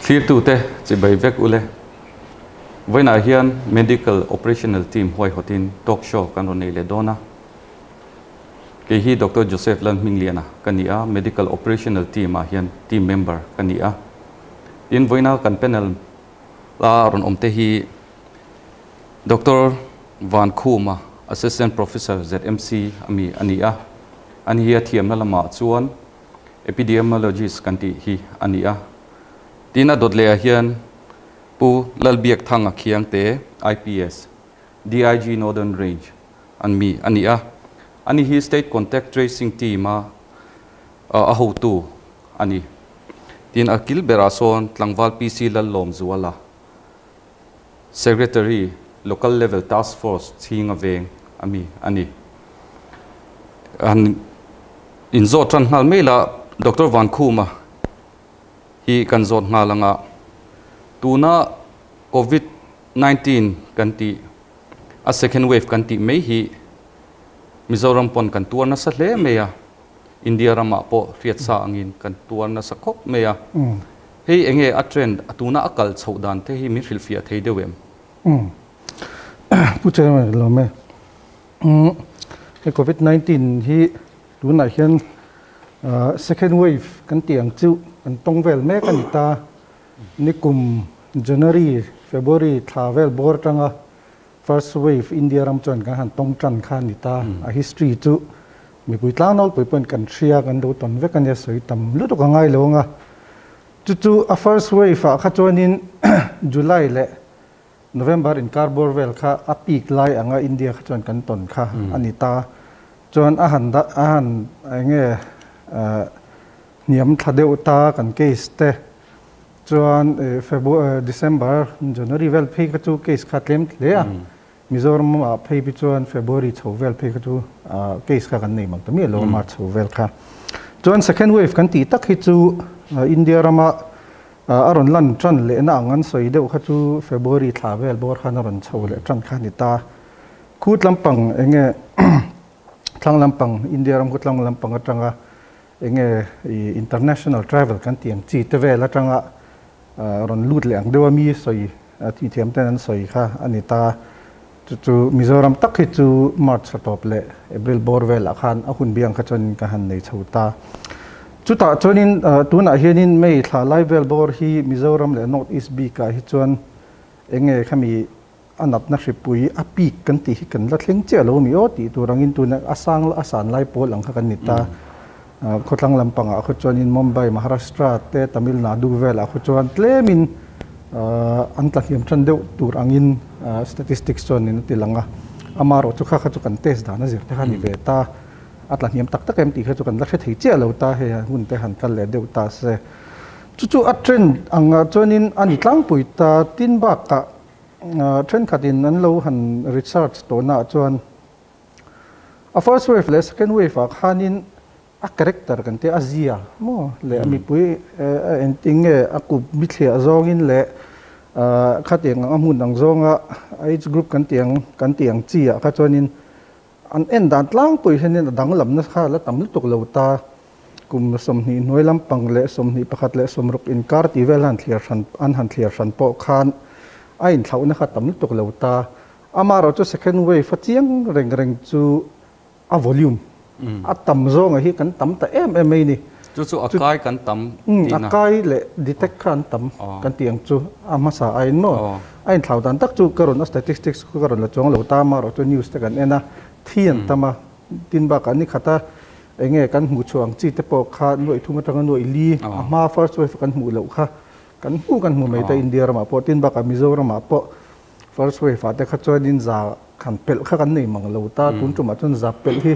Thlirtute chibai vek ule. Vawiinah hian Medical Operational Team huaihawtin talk show kan rawn nei leh dawn a. Kei hi Doctor Joseph Lalhmingliana ka ni a, Medical Operational Team ah hian team member ka ni a. Tin, vawiina kan panel a rawn awm te hi Doctor Van Khuma, Assistant Professor ZMC ami a ni a. Ani hi a thiamna lamah chuan Epidemiologist kan tih hi a ni a. Tin, a dawt lehah hian Pu Lalbiakthanga Khiangte, IPS, DIG Northern Range an mi a ni a. Ani hi State Contact Tracing Team a a hotu a ni. Tin, a kil berah sawn tlangval PC Lallawmzuala, Secretary, Local Level Task Force chhinga veng a mi a ni. Han inzawt tan nghal mai la, Doctor Vankhuma hi kan zawt nghal anga tuna Covid 19 kan tih a second wave kan tih mai hi Mizoram pawn kan tuar nasa hle mai a, India ramah pawh hriatsa angin kan tuar nasa khawp mai a. Hei enge a trend a tuna a kal chhoh dan te hi min hrilhfiah thei deuh em? Pu Chairman ka lawm e. Hei Covid 19 hi tunah hian second wave kan tih ang chu kan tawng vel mek a ni ta. Nikum January, February thla vel bawr atanga first wave India ram chuan kan han tawng tan kha a ni ta. A history chu mipui tlangnawlpui pawhin kan hria, kan lo tawn vek a nia, sawi tam lutuk a ngai lo ang a. Chu chu a first wave ah kha chuanin July leh November inkar bawr vel kha a peak lai anga India kha chuan kan tawn kha a ni ta. Chuan a han a han eng nge hniam thla deuh ta kan case te chuan February December January vel phei kha chu case kha tlem hle a. Mizoram ah phei pi chuan February chho vel phei kha chu case kha kan nei mang ta miah lo a March chho vel kha. Chuan second wave kan tih tak hi chu India rama a rawn lan tan lehna ang an sawi deuh kha chu February thla vel bawr khan a rawn chho leh tan kha a ni ta. Khut lampang eng nge thlang lampang India ram khu tlang lampang atanga eng nge international travel kan tih ang chi te vel atanga rawn lut leh ang deuh a mi sawi tih thiam ten an sawi kha a ni ta. Chu chu Mizoram tak hi chu March thla tawp leh April bawr velah khan a hun biang kha chuanin ka han nei chho ta. Chutah chuanin tunah hianin May thla lai vel bawr hi Mizoram leh North East bikah hi chuan eng nge khami a natna hripui a peak kan tih hi kan la thleng chiah lo ami aw tih tur angin tuna a sang a san lai pawl ang kha kan ni ta. Khawthlang lampangah khaw chuanin Mumbai, Maharashtra te Tamil Nadu velah khaw chuan tlemin an tla hniam tan deuh tur angin statistics chuanin a ti lang a. Amaherawh chu kha kha chu kan test dan a zir te kha a ni ve ta. A tla hniam tak tak em tih kha chu kan la hre thei chiah lo ta hei hun te han kal leh deuh ta se. Chu chu a trend angah chuanin a ni tlangpui ta. Tin bakah thenkhatin an lo han research tawhnaah chuan A first wave leh second wave ah khanin a character kan tia a zia maw leh a mipui a engtin nge a kup bithliah zawngin leh khatiang ang a hmun ang zawnga age group kan tih ang kan tih ang chi ah kha chuanin an en dan tlangpui hianin a danglamna kha la tam lutuk lo ta. Kum 20 hnuai lampang leh 21 leh 60 inkar tih vel han thliar hran an han thliar hran pawh khan a inthlauhna kha tam lutuk lo ta. Amaherawh chu second wave a chiang reng reng chu a volume a tam zawnga hi kan tam ta em em mai ni. Chu chu a kai kan tam tihna. A kai leh detect kha an tam kan tih ang chu a hmasa aiin maw. A inthlau dan tak chu ka rawn a statistics ka rawn la chuang lo ta amaherawh chu news te kan en a thi an tam a tin bakah ni khata eng nge kan hmuh chhuah ang chi te pawh kha nuaih thum atanga nuaih li a hma first wave kan hmuh loh kha kan hmuh kan hmu mai ta India ramah pawh tin bakah Mizoramah pawh First wave ah te kha chuanin za khan pelh kha kan nei mang lo ta, tun tumah chuan za pelh hi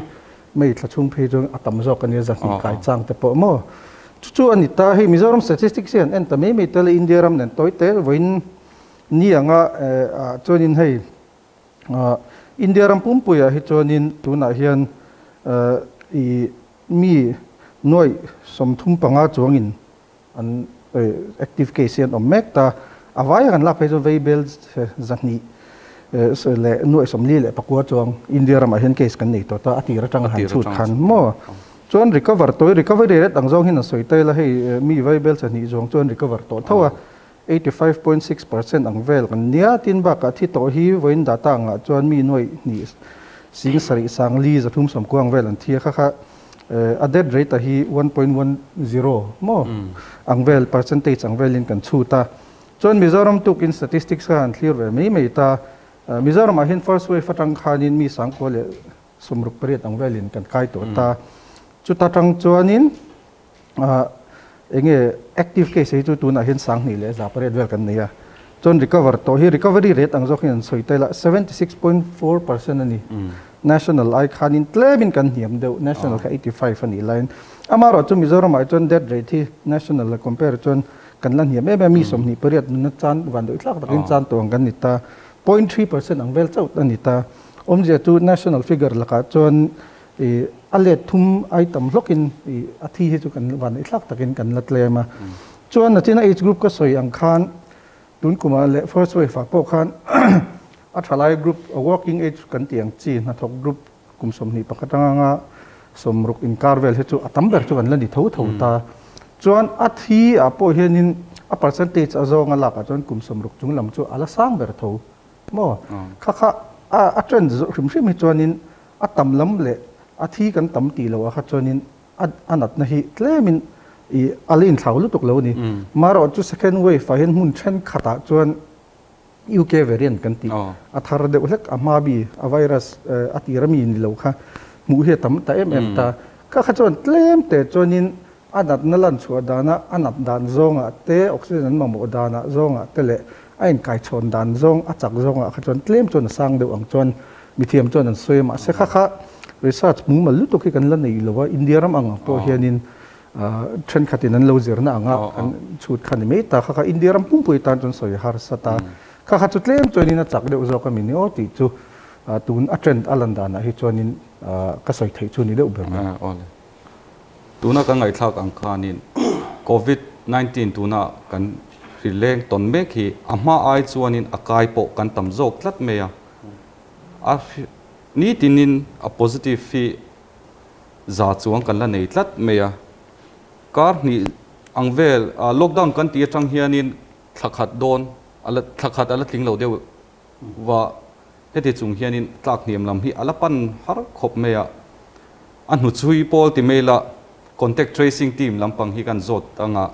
mei thla chhung phei chuan a tam zawk a nia, za hnih kai chang te pawh maw. Chu chu a ni ta, hei Mizoram statistics hi an en ta mai mai tel a, India ram nen tawi te vawiin ni anga ah chuanin hei India ram pumpuiah hi chuanin tunah hian ih mi nuaih 35 chuangin An active case hi an awm mek ta. A vaia kan lak phei chu Veibel 200 leh nuaih 44 chuang India ramah hian case kan nei tawh ta a tir atanga han chhut khan maw. Chuan recover tawh i recovery rate ang zawng hian an sawi tail a hei mi Veibel 200 chuang chuan recover tawh tho a. 85.6% ang vel kan nia. Tin bakah thi tawh hi vawiin data angah chuan mi nuaih hnih sing sarih sang li zathum sawmkua ang vel an thi a, kha kha a death rate a hi 1.10 maw ang vel percentage ang velin kan chhut a. Chuan Mizoram tukin statistics kha han thlir ve mai mai ta. Mizoramah hian first wave atang khanin mi sangkua leh sawmruk pariat ang velin kan kai tawh ta. Chuta tang chuanin enge active case hi chu tunah hian sanghnih leh za pariat vel kan nei a. Chuan recover tawh hi recovery rate ang zawk hian an sawi tel a, 76.4% a ni. National ai khanin tlemin kan hniam deuh, national kha 85 a nih laiin. Amaherawhchu chu Mizoramah chuan death rate hi national la compare chuan kan la hniam em em a, mi 28 nuna chan van deuh thlak takin chan tawh ang kan ni ta. 0.3% ang vel chauh a ni ta. Awmzia chu national figure lakah chuan a let thum ai tam hlawkin a thi hi chu kan van neih thlak takin kan la tlem a. Chuan nachina age group ka sawi ang khan tun kumah leh first wave ah pawh khan a thalai group working age kan tih ang chi hnathawk group kum 21 anga 60 inkar vel hi chu a tam ber chu kan la ni tho tho ta. Chuan a thi ah pawh hianin a percentage a zawnga lakah chuan kum 60 chung lam chu a la sang ber tho maw. Kha kha a trend hrim hrim hi chuanin a tam lam leh a thi kan tam tih loh ah kha chuanin a natna hi tlemin a la inthlau lutuk lo a ni. Marawh chu second wave ah hian hmun thenkhatah chuan UK variant kan tih a thar deuh hlek a hma bi a virus a tir ami ni lo kha hmuh hi a tam ta em em ta. Kha kha chuan tlem te chuanin a natna lan chhuah dana a nat dan zawngah te oxygen an mamawh danah zawngah te leh a inkaichhawn dan zawng a chak zawngah kha chuan tlem chuan a sang deuh ang chuan mithiam chuan an sawi a. Mahse kha kha research mumal lutuk hi kan la nei lo a, India ram ang pawh hianin thenkhatin an lo zirna anga kan chhut kha ni mai ta. Kha kha India ram pumpui tan chuan sawi harsat a, kha kha chu tlem chuanin a chak deuh zawk a mi ni aw tih chu tun a trend a lan danah hi chuanin ka sawi theih chu ni deuh ber mai. Awle. Tuna kan ngaihthlak ang khanin COVID-19 tuna kan hrileng tawn mek hi a hma ai chuanin a kai pawh kan tam zawk tlat mai a. A nitinin a positive hi za chuang kan la nei tlat mai a. Kar hnih ang vel lockdown kan tih atang hianin thlakhat dawn thlakhat a la tling lo deuh va heti chung hianin tlak hniam lam hi a la pan har khawp mai a. A hnuchhui pawl ti mai la contact tracing team lampang hi kan zawt anga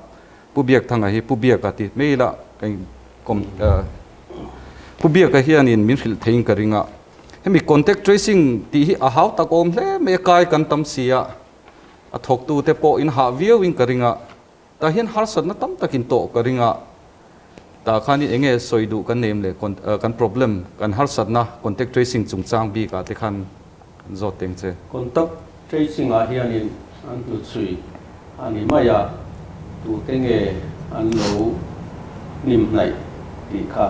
Pu Biakthanga hi Pu Biaka ti mai la Pu Biaka hianin min hrilh theiin ka ring a. Hemi contact tracing tih hi a hau tak awm hle mai a, kai kan tam si a, a thawktu te pawh in hah viauin ka ring a, tah hian harsatna tam takin tawh ka ring a, tah khanin eng nge sawi duh kan neim le kan problem kan harsatna contact tracing chungchang bikah te khan kan zawt teng che. Contact tracing ah hianin an hnuchhui a ni mai a, tute nge an lo hnim hnaih tih kha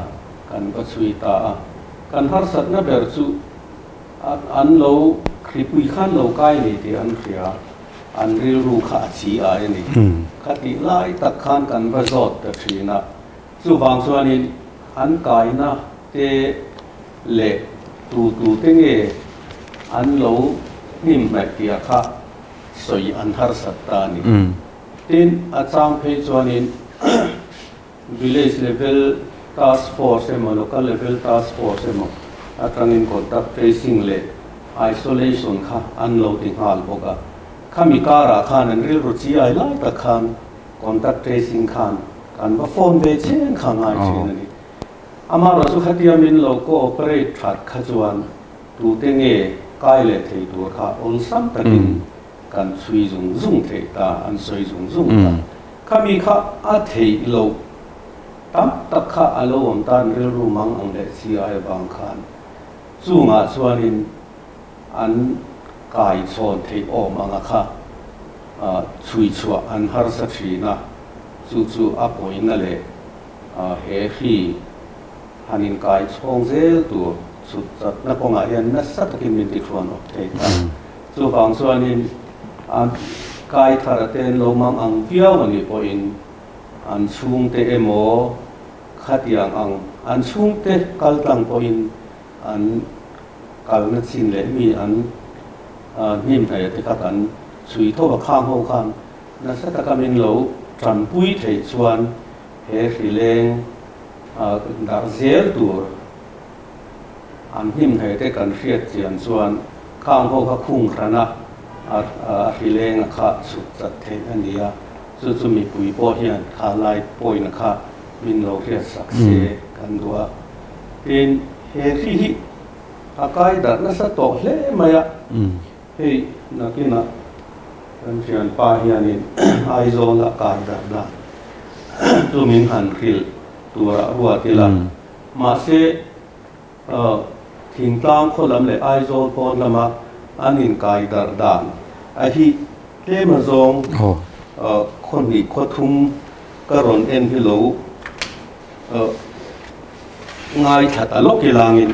kan va chhui ta a. Kan harsatna ber chu an lo hripui khan lo kai ni tih an hria, an rilru kha a chi ai a ni. Khatih lai tak khan kan va zawt ta thin a, chuvang chuanin an kaina te leh tu tute nge an lo hnim hnaih tih a kha sawi an harsat ta a ni. Tin, a chang phei chuanin village level task force emaw local level task force emaw atangin contact tracing leh isolation kha an lo ti nghal bawk a. Khami karah khan an rilru chi ai lai tak khan contact tracing khan kan va phone ve chen kha ngai thin a ni. Amaherawhchu chu khatia min lo cooperate that kha chuan tute nge kai leh thei tur kha awlsam takin kan chhui zung zung theih ta, an sawi zung zung ta. Khami kha a theih loh tam tak kha a lo awm tan rilru mang ang leh chi ai avang khan chungah chuanin an kai chhawn theih awm anga kha chhui chhuah an harsa thin a, chu chu a pawina leh he hri han inkai chhawng zel tur chhut chatna kawngah hian nasa takin min tihruan awp thei ta. Chuvang chuanin an kai thar te an lo mang ang viau a nih pawhin an chhungte emaw khatiang ang an chhungte kal tlang pawhin an kalna chin leh mi an hnim hnaih te kha kan chhui tho a, khang ho khan nasa taka min lo tanpui theih chuan He hri leng darh zel tur an hnim hei te kan hriat chian chuan khang ho kha khung hran a, a hri leng a kha chhuk chat theih a ni a, chu chu mipui pawh hian kha lai point a kha min lo hriat sak se kan duh a. Tin, he hri hi a kai darh nasa tawh hle mai a, hei nakinah kan thianpa hianin Aizawl a kai darh dan chu min han hrilh turah ruat ila. Mahse, thingtlang khaw lam leh Aizawl pawn lama an inkai darh dan a hi tlem azawng khaw hnih khaw thum ka rawn en hi lo ngaithla ta lawk ilangin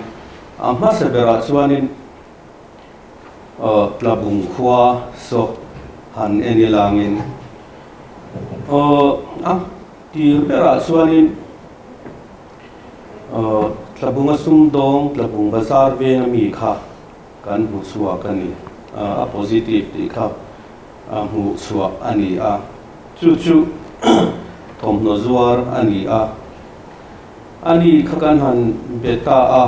a hmasa berah chuanin Tlabung khua saw han en ilangin a tir berah chuanin Tlabunga sumdawng Tlabung bazar venga mi kha kan hmu chhuak a ni. A positive tih kha a hmuh chhuah a ni a. Chu chu thawmhnaw zuar a ni a. A ni kha kan han be ta a,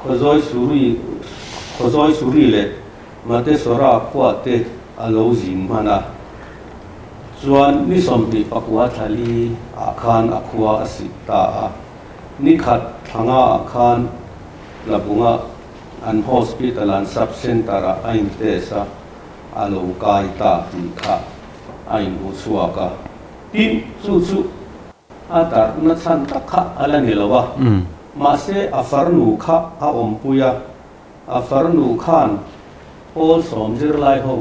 Khawzawi Suri, Khawzawi Suri leh Matesora khua te a lo zin hman a. Chuan ni 24 thla li ah khan a khua a sih ta a. Ni khat thla nga ah khan Tlabunga an hospital an sub centre ah a in test a, a lo kai ta tih kha a inhmu chhuak a. Tin, chu chu a darhna chhan tak kha a la ni lo a. Mahse a farnu kha a awmpui a, a farnu khan pawl sawm zirlai ho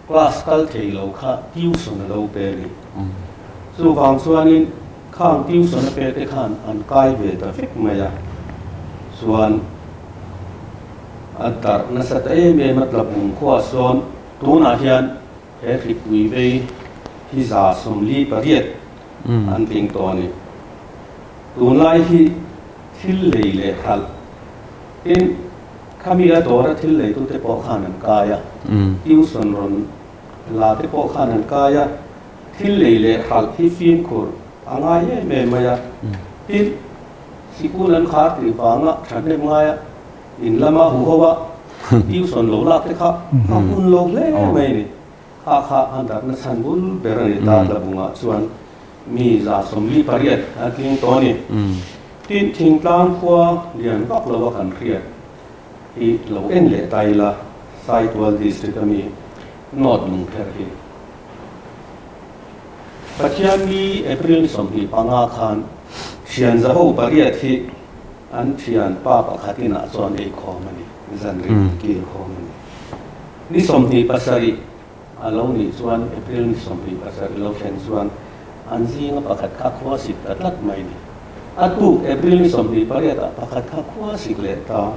Class kal thei lo kha tuition a lo pe a ni. Chuvang chuanin khang tuition a pe te khan an kai ve ta vek mai a. Chuan a darh nasa ta em em a Tlabung khuaah sawn tunah hian he hripui vei hi 48 an tling tawh a ni. Tunlai hi thil lei leh hralh tin Khami a dawra thil leitute pawh khan an kai a, tuition rawn la te pawh khan an kai a, thil lei leh hralh hi fimkhur a ngai em em mai a. Tin, sikul an khar tih vanga thahnem ngaia in lama hu ho a, tuition lo lak te kha a hun lo hle mai a ni. Kha kha a darhna chhan bul ber a ni ta Tlabungah chuan mi 48 a tling tawh a ni. Tin, thingtlang khua lian vak lo a kan hriat hi lo en leh ta ila, Saitual District a mi North Lungpher hi. Pathian ni April ni 25 khan thian zaho pariat hi an thian pa pakhat inah chuan eikhawm a ni, zanriah kil khawm a ni. Ni 27 a lo nih chuan, April ni 27 lo thlen chuan an zinga pakhat kha khua sik ta tlat mai ni. A tuk April ni 28 ah pakhat kha khua sik leh ta.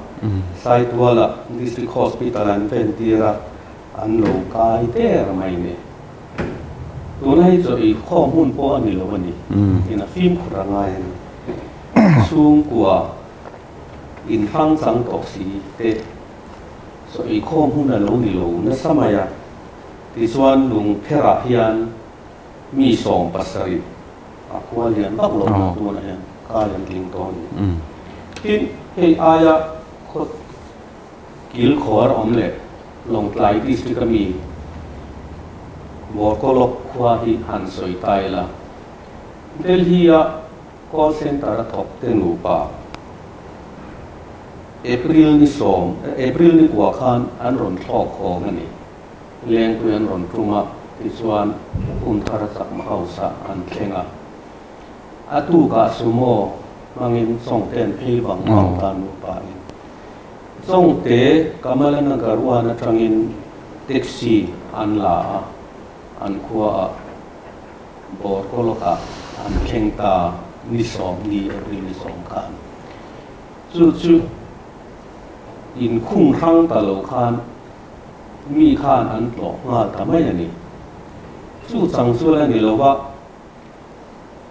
Saituala District Hospital an ventir a, an lo kai der mai ni. Tuna hi chaw ei khawm hun pawh a ni lo a ni. Ina fimkhur a ngai a ni. Chhungkua inhrang chang tawh si te. Chaw ei khawm hun a lo ni lo nasa mai a, tichuan lungpherah hian mi 17 a khua lian vak lo na tunah hian kai an tling tawh a ni. Tin, hei aia khaw kil khuar awm leh Lawngtlai District a mi Bawrkawlawk khua hi han sawi ta ila, Delhi-a Call Centre a thawk te nupa April ni sawm, April ni kua khan an rawn thlawk hawng a ni. Lengpui an rawn tum a, tichuan Kumthar a chakma house-ah an thleng a. A tukah sumo hmangin Chawngte an phei vang vang ta nupa in. Chawngte Kamalanagar uan atangin taxi an la a, an khuaah Bawrkawlawkah an thleng ta ni sawm ni April ni sawm khan. Chu chu inkhung hrang ta lo khan mi khan an tlawh nghal ta mai a ni. Chu chang chu la ni lo va,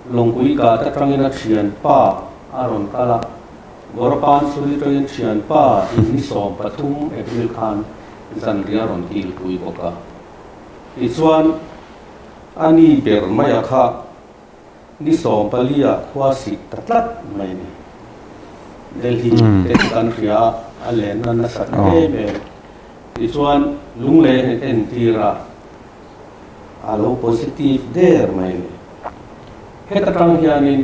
Lawngpui kat atangin a thianpa a rawn kal a, Bawrpan chhui atangin thianpa in ni 13 April khan zanriah a rawn kilpui bawk a. Tichuan, a ni ber mai a kha. Ni 14 ah khua sik ta tlat mai ni. Delhi te chu kan hria a, a lenna nasat em em. Tichuan Lunglei a entir a, a lo positive der mai ni. Heta tang hianin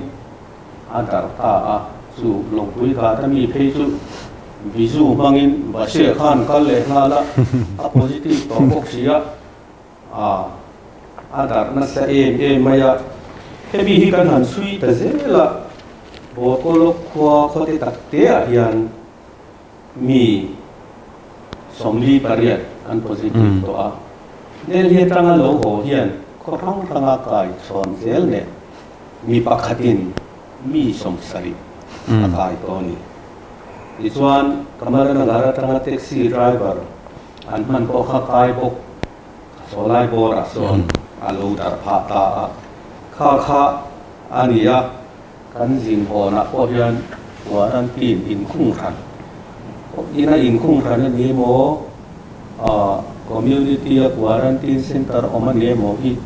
a darh ta a, chu Lawngpui Ghat a mi phei chu Biju hmangin Bashir khan kal leh nghal a, a positive tawh bawk si a. A, a darh nasa em em mai a. Hemi hi kan han chhui ta zel a, Bawlkawlawk khua khawte tak te ah hian mi 48 an positive tawh a. Delhi atanga lo haw hian khaw hrang hranga kai chhawn zel nen mi pakhatin mi 70 a kai tawh a ni. Tichuan, Kamalanagar atanga taxi driver An hman pawh kha kai bawk sawlai bawrah sawn a lo darh phah ta a, kha kha a ni a, kan zin hawnah pawh hian quarantine inkhung hran ina inkhung hran a ni emaw, community a quarantine center awm a ni emaw hi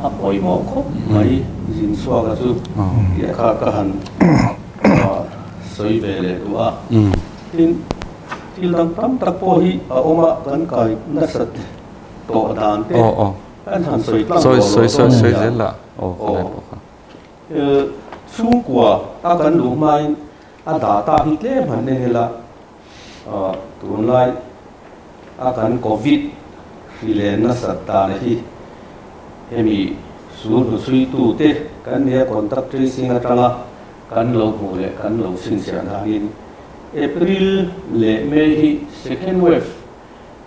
a pawimawh khawp mai zin chhuak a chu tih kha ka han sawi ve leh duh a. Tin, thil dang tam tak pawh hi a awm a, kan kai nasat tawh dan te kan han sawi tlang tawh lo dawn a nia. Chhungkua a kan luh hmain a data hi tlem han en ila, tunlai a kan Covid hri leh nasat dan hi hemi sul hnuchhuitu te kan nia contact tracing atanga Kan lo hmuh leh kan lo chhinchhiah danin April leh May hi second wave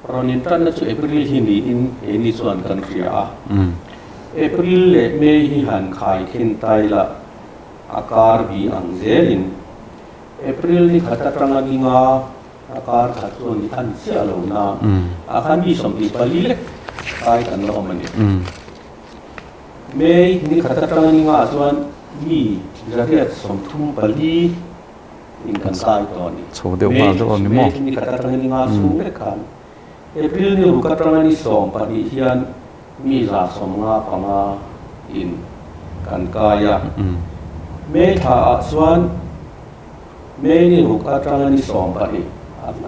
rawn intanna chu April hi niin keini chuan kan hria a. April leh May hi han khai khin ta ila a kar bi ang zelin April ni khat atanga ni nga a kar khat chu a ni an chiah lo na a khan mi 24 lek kai kan la awm a ni. May ni khat atanga ni nga chuan mi 834 in kan kai tawh a ni. Chho deuh nghal deuh a ni maw? May ni khat atanga ni nga chhung vek khan April ni ruk atanga ni 12 hian mi 155 in kan kai a. May thla ah chuan May ni ruk atanga ni 12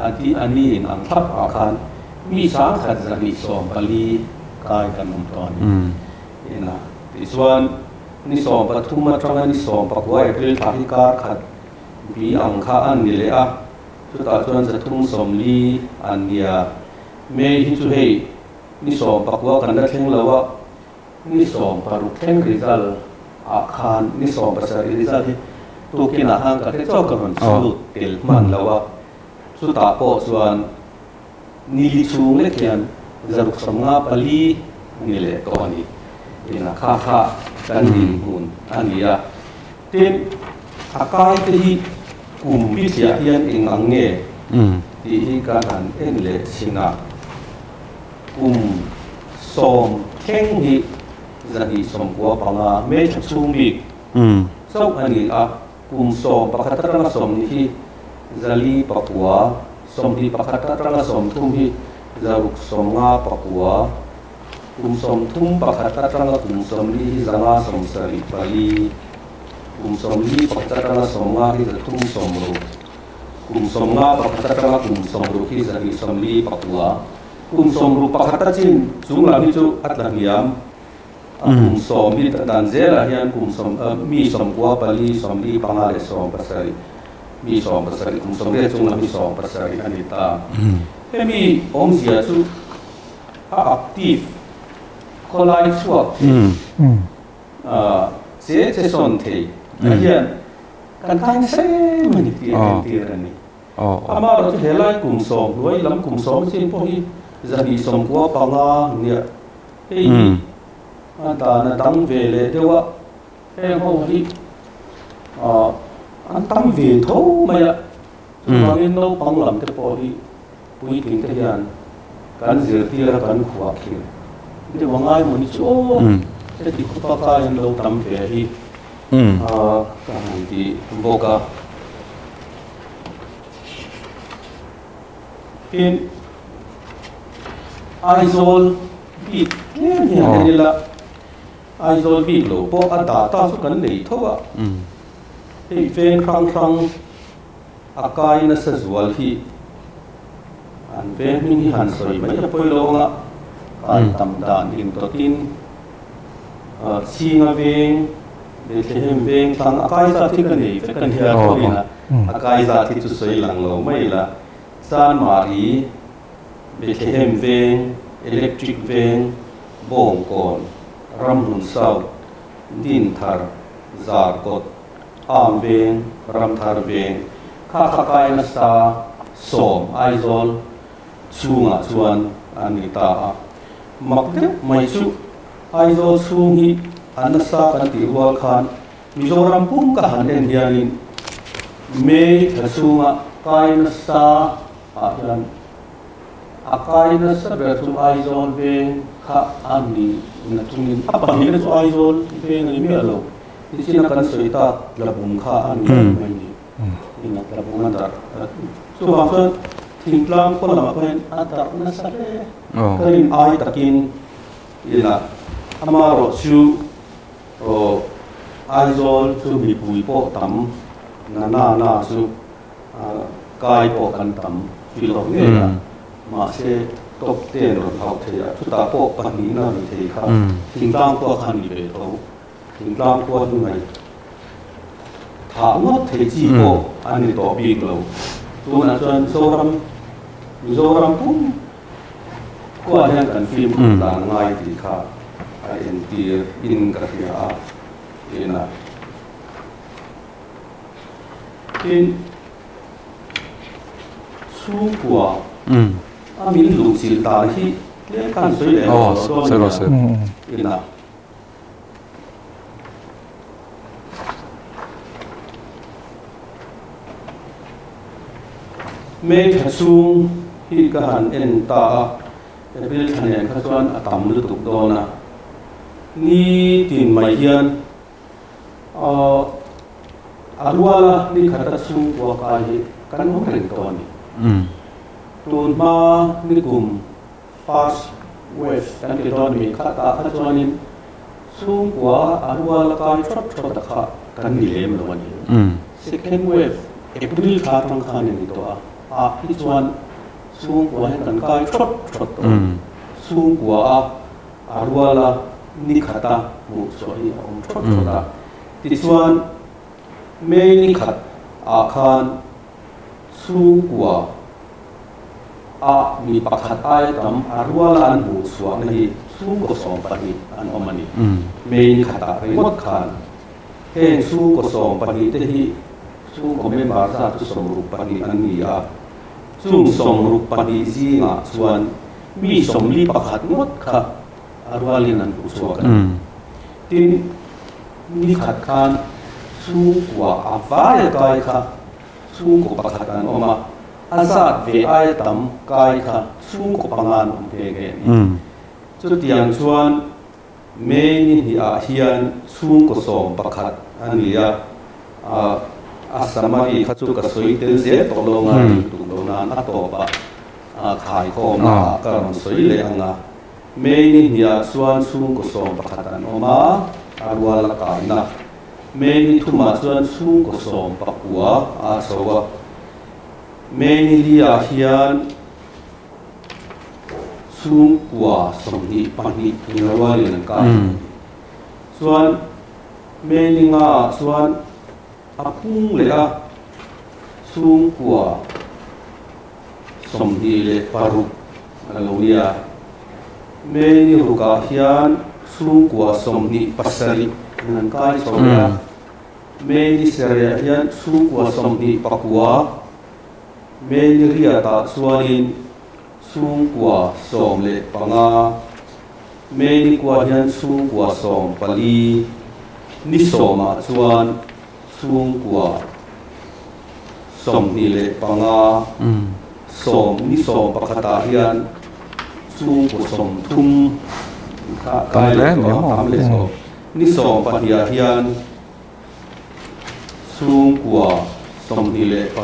a ni in ang thlap ah khan mi 1114 kai kan awm tawh a ni. Ina tichuan ni 13 atanga ni 19 April thla hi kar khat bi ang kha an ni leh a, chutah chuan 340 an nia. May hi chu hei ni 19 kan la thleng lo a, ni 16 thleng result ah khan ni 17 result hi tukin ah khan ka hre chawk ka rawn chhut tel hman lo a, chutah pawh chuan ni li chhung lek hian 654 ni leh tawh a ni. Ina kha kha kan dinhmun a ni a. Tin, a kai te hi kum bithliah hian eng ang nge tih hi kan han en leh chhin a. Kum 10 thleng hi 295 May thla chhung bik chauh a ni a. Kum 11 atanga 20 hi 409, 21 atanga 30 hi 659, kum 31 atanga kum 40 hi 574, kum 41 atanga 50 hi 360, kum 51 atanga kum 60 hi 249, kum 61 a chin chung lam hi chu a tla hniam. A kum 10 hi dan zelah hian kum sawm mi 94, 45 leh 70, mi 70, kum 80 chung lam hi 70 a ni ta. Hemi awmzia chu a active khawlai chhuak thei, che che sawn thei a hian kan kai nasa em a ni tih a entir a ni. Amaherawhchu helai kum 10 hnuai lam kum 10 chin pawh hi 295 nia. Hei hi a dan a dang ve leh deuh a, heng ho hi an tam ve tho mai a, chuvangin naupang lam te pawh hi puitling te hian kan zirtir a kan khuah khin deuh a ngai maw ni chu aw, heti khupa kai an lo tam ve hi ka han ti bawk a. Tin, Aizawl bik tlem hian en ila, Aizawl bik lo pawh a data chu kan nei tho a, hei veng hrang hrang a kai nasa zual hi an veng hming hi han sawi mai a pawi lo anga kai tam dan intawtin Chhinga veng, Bethlehem veng tlang a kai zat hi ka nei vek a nia tawhin a, a kai zat hi chu sawi lang lo mai la, Chanmari, Bethlehem veng, Electric veng, Bawngkawn, Ramhlun South, Dinthar, Zarkawt, Am veng, Ramthar veng, kha kha kai nasa sawm Aizawl chhungah chuan an ni ta a. Mak deuh mai chu Aizawl chhung hi a nasa kan tih rual khan Mizoram pum ka han en hianin May thla chhunga kai nasa ah hian a kai nasa ber chu Aizawl veng kha a ni na chungin a pahnihna chu Aizawl veng a ni miah lo nichin a kan sawi tak Tlabung kha a ni reng mai ni ina Tlabung a darh chuvang chuan thingtlang khaw lamah pawh hian a darh nasa hle ka rin ai takin ina amaherawh chu aw Aizawl chu mipui pawh tam na na na chu Kai pawh kan tam filawk ngei a, mahse top ten rawn hauh thei a, chutah pawh pahnihna ni thei kha thingtlang khua kha ni ve tho. Thingtlang khua hi ngaih thah ngawt thei chi pawh a ni tawh bik lo. Tunah chuan Zoram, Mizoram pum khuaah hian kan fimkhur tlan ngai tih kha a entir in ka hria a, ina. Tin, chhungkua a min luh chilh dan hi tlem khan sawi leh lo dawn nia ina. May thla chhung hi ka han en ta a, April thla nen kha chuan a tam lutuk dawn a, ni tin mai hian Aw, a ruala ni khata chhungkua kai hi kan awm reng tawh a ni. Tun hma ni kum first wave kan ti dawn mi khatah kha chuanin chhungkua a ruala kai thawt thawt a kha kan ni lem lo a ni. Second wave April thla atang khan a ni tawh a, ah hi chuan chhungkua hian kan kai thawt thawt tawh a ni. Chhungkua a A ruala ni khata hmuh chhuah hi a awm thawt thawt a. Tichuan, May ni khat ah khan chhungkua ah mi pakhat aia tam a ruala an hmuh chhuahna hi chhungkaw 12 an awm a ni. May ni khatah ringawt khan heng chhungkaw 12 te hi chhungkaw member zat chu 64 an ni a. Chung 62 zingah chuan Mi 41 ngawt kha a rualin an hmu chhuak a ni. Tin, ni khat khan chhungkua a vai a kai kha chhungkaw pakhat an awm a, a zat ve aia tam kai kha chhungkaw panga an awm nghe nghe a ni. Chutiang chuan May ni hnihah hian chhungkaw 11 a ni a, a summary kha chu ka sawi tel zel tawh lo ngai lutuk lo nan a tawpah a khaikhawmna ah ka rawn sawi leh ang a, May ni hniah chuan chhungkaw 11 an awm a, a rual a kaina. May ni thumah chuan chhungkaw 19 a chho a. May ni liah hian chhungkua 22 in a rualin an kai a ni. Chuan May ni ngaah chuan a pung leh a, chhungkua 26 a lo ni a. May ni rukah hian chhungkua 27 in an kai chho leh a. May ni sarihah hian chhungkua 29, May ni riatah chuanin chhungkua 15, May ni kua hian chhungkua 14, ni sawmah chuan chhungkua 25, sawm ni sawm pakhatah hian chhungkaw 30 kha kai leh tawh a, tam leh tawh. Ni 12ah hian chhungkua 26,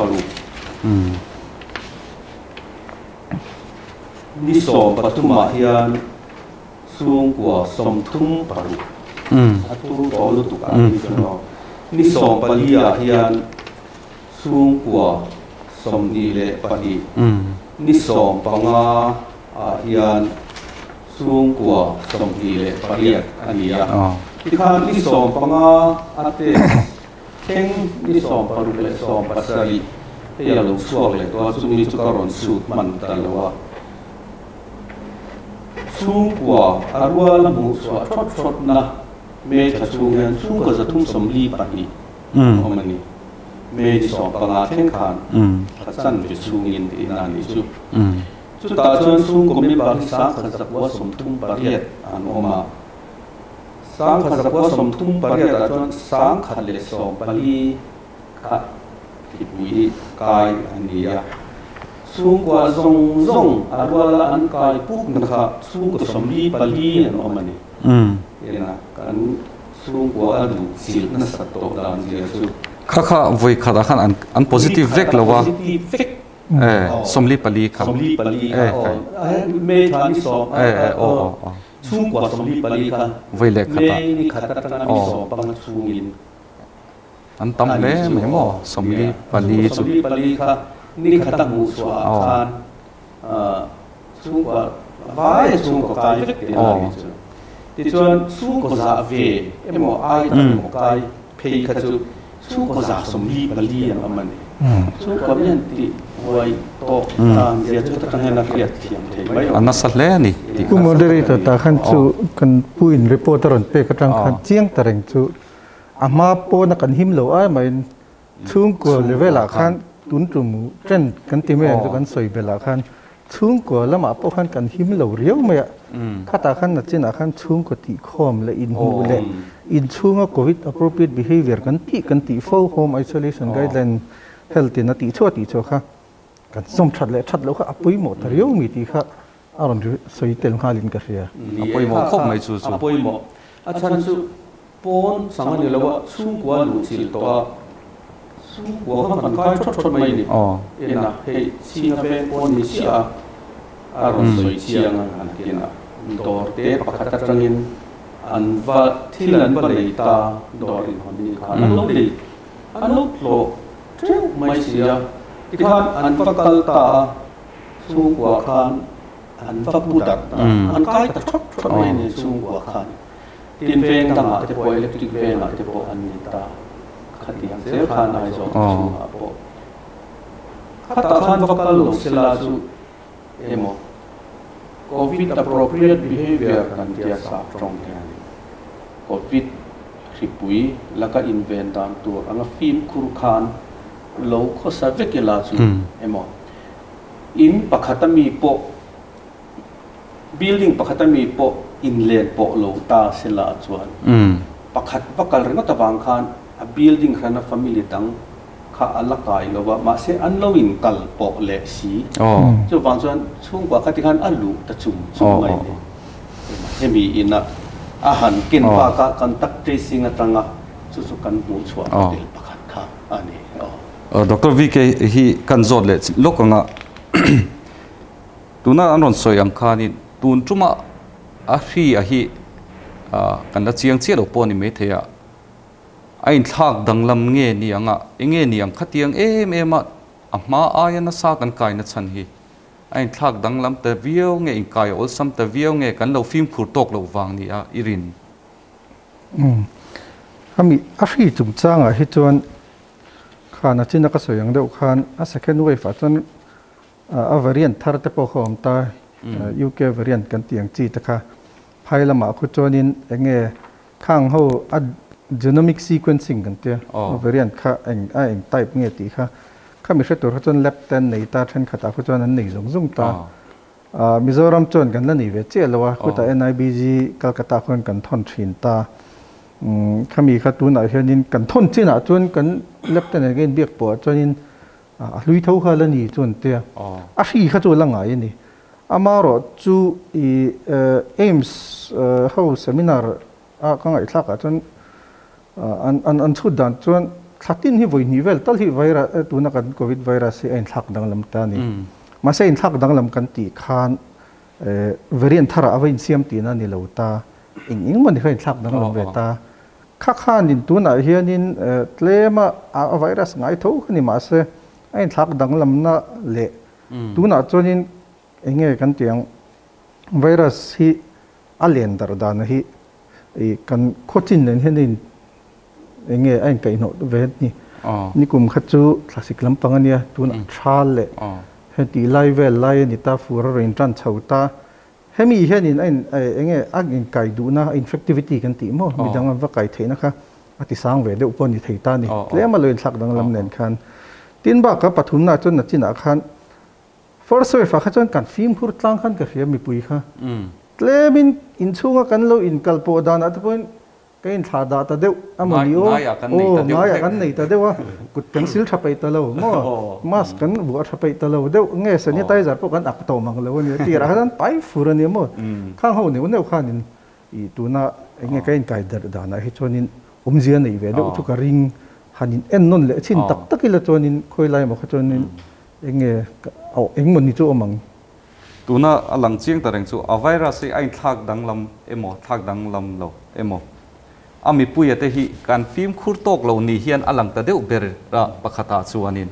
ni 13ah hian chhungkua 36. A turu tawh lutuk a ni chuan aw. Ni 14 ah hian chhungkua 22, ni 15 ah hian chhungkua 28 a ni a. Tikhan ni 15 a test thleng ni 60 leh 70 hei a lo chhuak leh tawh a, chumi chu ka rawn chhut hman ta lo a. Chhungkua a rual a hmuh chhuah thawt thawtna May thla chhung hian chhungkaw 342 awm a ni. May ni 15 thleng khan thla chanve chhungin tihna a nih chu. Chutah chuan chhungkaw member hi 1138 an awm a. 1138 ah chuan 1114 kha hripui kai an ni a. Chhungkua zawng zawng a ruala an kai pukna kha chhungkaw 44 an awm a ni. Ena kan chhungkua a duh chilh nasat tawh dan zia chu. Kha kha vawi khatah khan an positive vek lo a. Positive vek. 44 kha. 44 kha aw. May thla ni sawm aw. Chhungkua 44 kha Vawi leh khatah. May ni khat atanga ni 15 chhungin An tam hle mai maw? 44 chu. 44 kha ni khata hmuh chhuah ah khan chhungkua vai a chhungkaw kai vek tih a ni chu. Tichuan chhungkaw zah ve emaw ai tak emaw kai phei kha chu chhungkaw zah 44 an awm a ni. Chhungkua mi an tih huai tawk dan zia chu heta tang hian a hriat thiam thei mai awm. A nasa hle a ni tih Pu Moderator tah khan chu kan pu in report a rawn pek atang khan chiang ta reng chu a hma pawna kan him lo ai maiin chhungkua level ah khan tun tum trend kan ti mai ang chu kan sawi belh ah khan chhungkua lamah pawh khan kan him lo riau mai a. Khatah khan nachinah khan chhungkaw tihkhawm leh inhmuh leh inchhunga covid appropriate behaviour kan tih kan tih fo home isolation guideline health in a tih chhuah tih chhuah kha kan sawm that leh that loh kha a pawimawh ta riau mi tih kha a rawn sawi tel nghalin ka hria. A pawimawh khawp mai chu chu. A pawimawh. A chhan chu pawn chang a ni lo a, chhungkua luh chilh tawh a, chhungkua kha kan kai thawt thawt mai a ni. Ena hei chhinga veng pawn ni chiah a, a rawn sawi chiang a han kinah dawr te pakhat atangin an va thil an va lei ta dawr inhawn ni khan an lo lei an lo tlawh teuh mai si a, tikhan an va kal ta a, chhungkua khan an va pu darh ta, an kai ta thawt thawt mai a ni chhungkua khan. Tin veng dangah te pawh electric vengah te pawh an ni ta khatiang zel khan Aizawl chhungah pawh khatah khan va kal lo sela chu emaw Covid appropriate behavior kan tia sap tawng hian Covid hripui laka inven dan tur anga fimkhur khan lo khawsa vek ila chu emaw in pakhat ami pawh Building pakhat ami pawh inlen pawh lo ta sela chuan pakhat va kal ringawt avang khan a building hrana family dang kha a la kai lo va, mahse an lo in kal pawh leh si. Chuvang chuan chhungkua kha tikhan a luh ta chum chum mai a ni. Hemi ina a han ken bakah contact tracing atanga chu chu kan hmuh chhuah tel pakhat kha a ni. Doctor VK hi kan zawt leh lawk anga. Tuna an rawn sawi ang khanin tun tuma a hri a hi kan la chiang chiah lo pawh a ni maithei a, a inthlak danglam nge ni ang a, enge ni ang khatiang em em a a hma aia nasa kan kaina chhan hi a inthlak danglam ta viau nge, inkai awlsam ta viau nge kan lo fimkhur tawk loh vang ni a i rin? Ami a hri chungchangah hi chuan khan a china ka sawi ang deuh khan a second wave ah chuan A variant thar te pawh kha awm ta, UK variant kan tih ang chi te kha phai lamah khu chuanin eng nge khang ho a genomic sequencing kan tia, a variant kha eng a eng type nge tih kha khami hre tur kha chuan lab te an nei ta, thenkhatah khu chuan an nei zung zung ta. Mizoram chuan kan la nei ve chiah lo a, khutah NIBG Calcutta khuan kan thawn thin ta. Khami kha tunah hianin kan thawn chinah chuan kan lab te nen kan inbiak pawhah chuanin A hlui tho kha la ni chu an tia. A hri kha chu a la ngai a ni. Amaherawh chu i AIIMS ho seminar a ka ngaihthlak ah chuan an an chhut dan chuan thla tin hi vawi hnih vel tal hi virus tuna kan covid virus hi a inthlak danglam ta a ni. Mahse inthlak danglam kan tih khan variant tharah a va insiam tihna a ni lo ta. eng eng mawni kha inthlak danglam ve ta. Kha khanin tunah hianin tlema a virus ngai tho kha ni mahse a inthlak danglamna leh tunah chuanin eng nge kan tih ang virus hi a len darh dan hi kan khawchin nen hian a in eng nge a inkaihhnawh ve a ni. Nikum kha chu thlasik lampang a nia tunah thal leh heti lai vel lai a ni ta fur a rawn intan chho ta. Hemi hianin a in eng nge a inkai duhna infectivity kan tih maw midang an va kai theihna kha a ti sang ve deuh pawh a ni thei ta a ni. Tlem a lo inthlak danglam nen khan. Tin bakah pathumnaah chuan nachinah khan first wave ah kha chuan kan fimkhur tlang khan ka hria mipui kha. Tlemin inchhunga kan lo inkal pawh danah te pawhin Ka inthlah dah ta deuh a maw ni aw? Aw, ngaiah kan nei ta deuh a, kut kan sil tha peih ta lo maw? Mask kan vuah tha peih ta lo deuh nge sanitizer pawh kan ak tawh mang lo a nia tirah khan pai fur a nia maw? Khang ho neuh neuh khanin ih tuna eng nge ka inkai darh danah hi chuanin awmzia neih ve deuh chu ka ring han in en nawn leh chin tak tak ila chuanin khawi lai emaw kha chuanin eng nge eng maw ni chu awm ang. Tuna a lang chiang ta reng chu a virus hi a inthlak danglam emaw thlak danglam lo emaw a mipuia te hi kan fimkhur tawk lo ni hian a lang ta deuh ber a pakhatah chuanin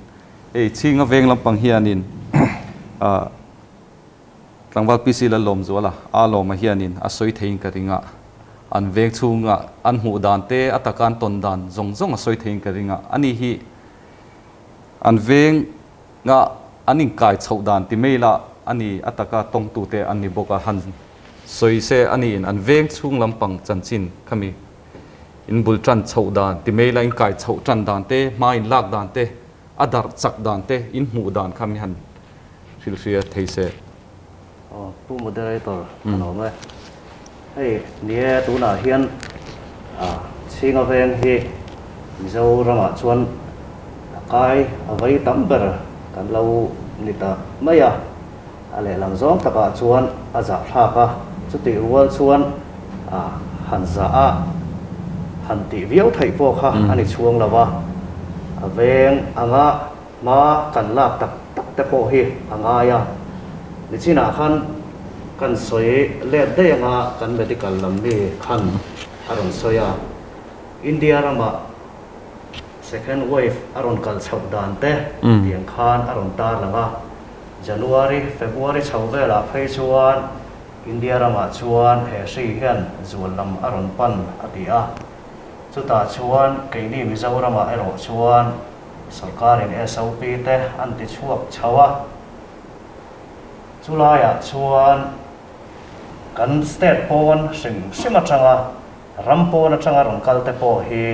hei chhinga veng lampang hianin ah tlangval PC Lalawmzuala a lawma hianin a sawi theiin ka ring a an veng chhunga an hmuh dan te a taka an tawn dan zawng zawng a sawi theiin ka ring a ani hi an veng Nga an inkai chhoh dan ti mai lah a ni a taka tawngtute an ni bawk a, han sawi se a niin an veng chhung lampang chanchin khami in bul tan chhoh dan ti mai lah inkai chhoh tan dan te, hma in lak dan te, a darh chak dan te, in hmuh dan kha mi han hrilhria thei se. Aw Pu Moderator ka lawm e. Hei ni e tunah hian Chhinga veng hi Mizoramah chuan a kai a vei tam ber kan lo ni ta mai a, a lehlam zawng takah chuan a zahthlak a, chutih rual chuan han zah a han tih viau theih pawh kha a ni chhuang lo a, a veng anga Hma kan lak tak tak te pawh hi a ngai a, nichinah khan kan sawi let daih anga kan medical lam mi khan a rawn sawi a, India ramah second wave a rawn kal chhoh dan te tiang khan a rawn tar lang a, January, February chho velah phei chuan India ramah chuan he hri hian zual lam a rawn pan a ti a, chutah chuan keini Mizoramah erawh chuan Sorkarin SOP te an ti chhuak chho a, chulaiah chuan kan state pawn hrim hrim atanga ram pawn atanga rawn kal te pawh hi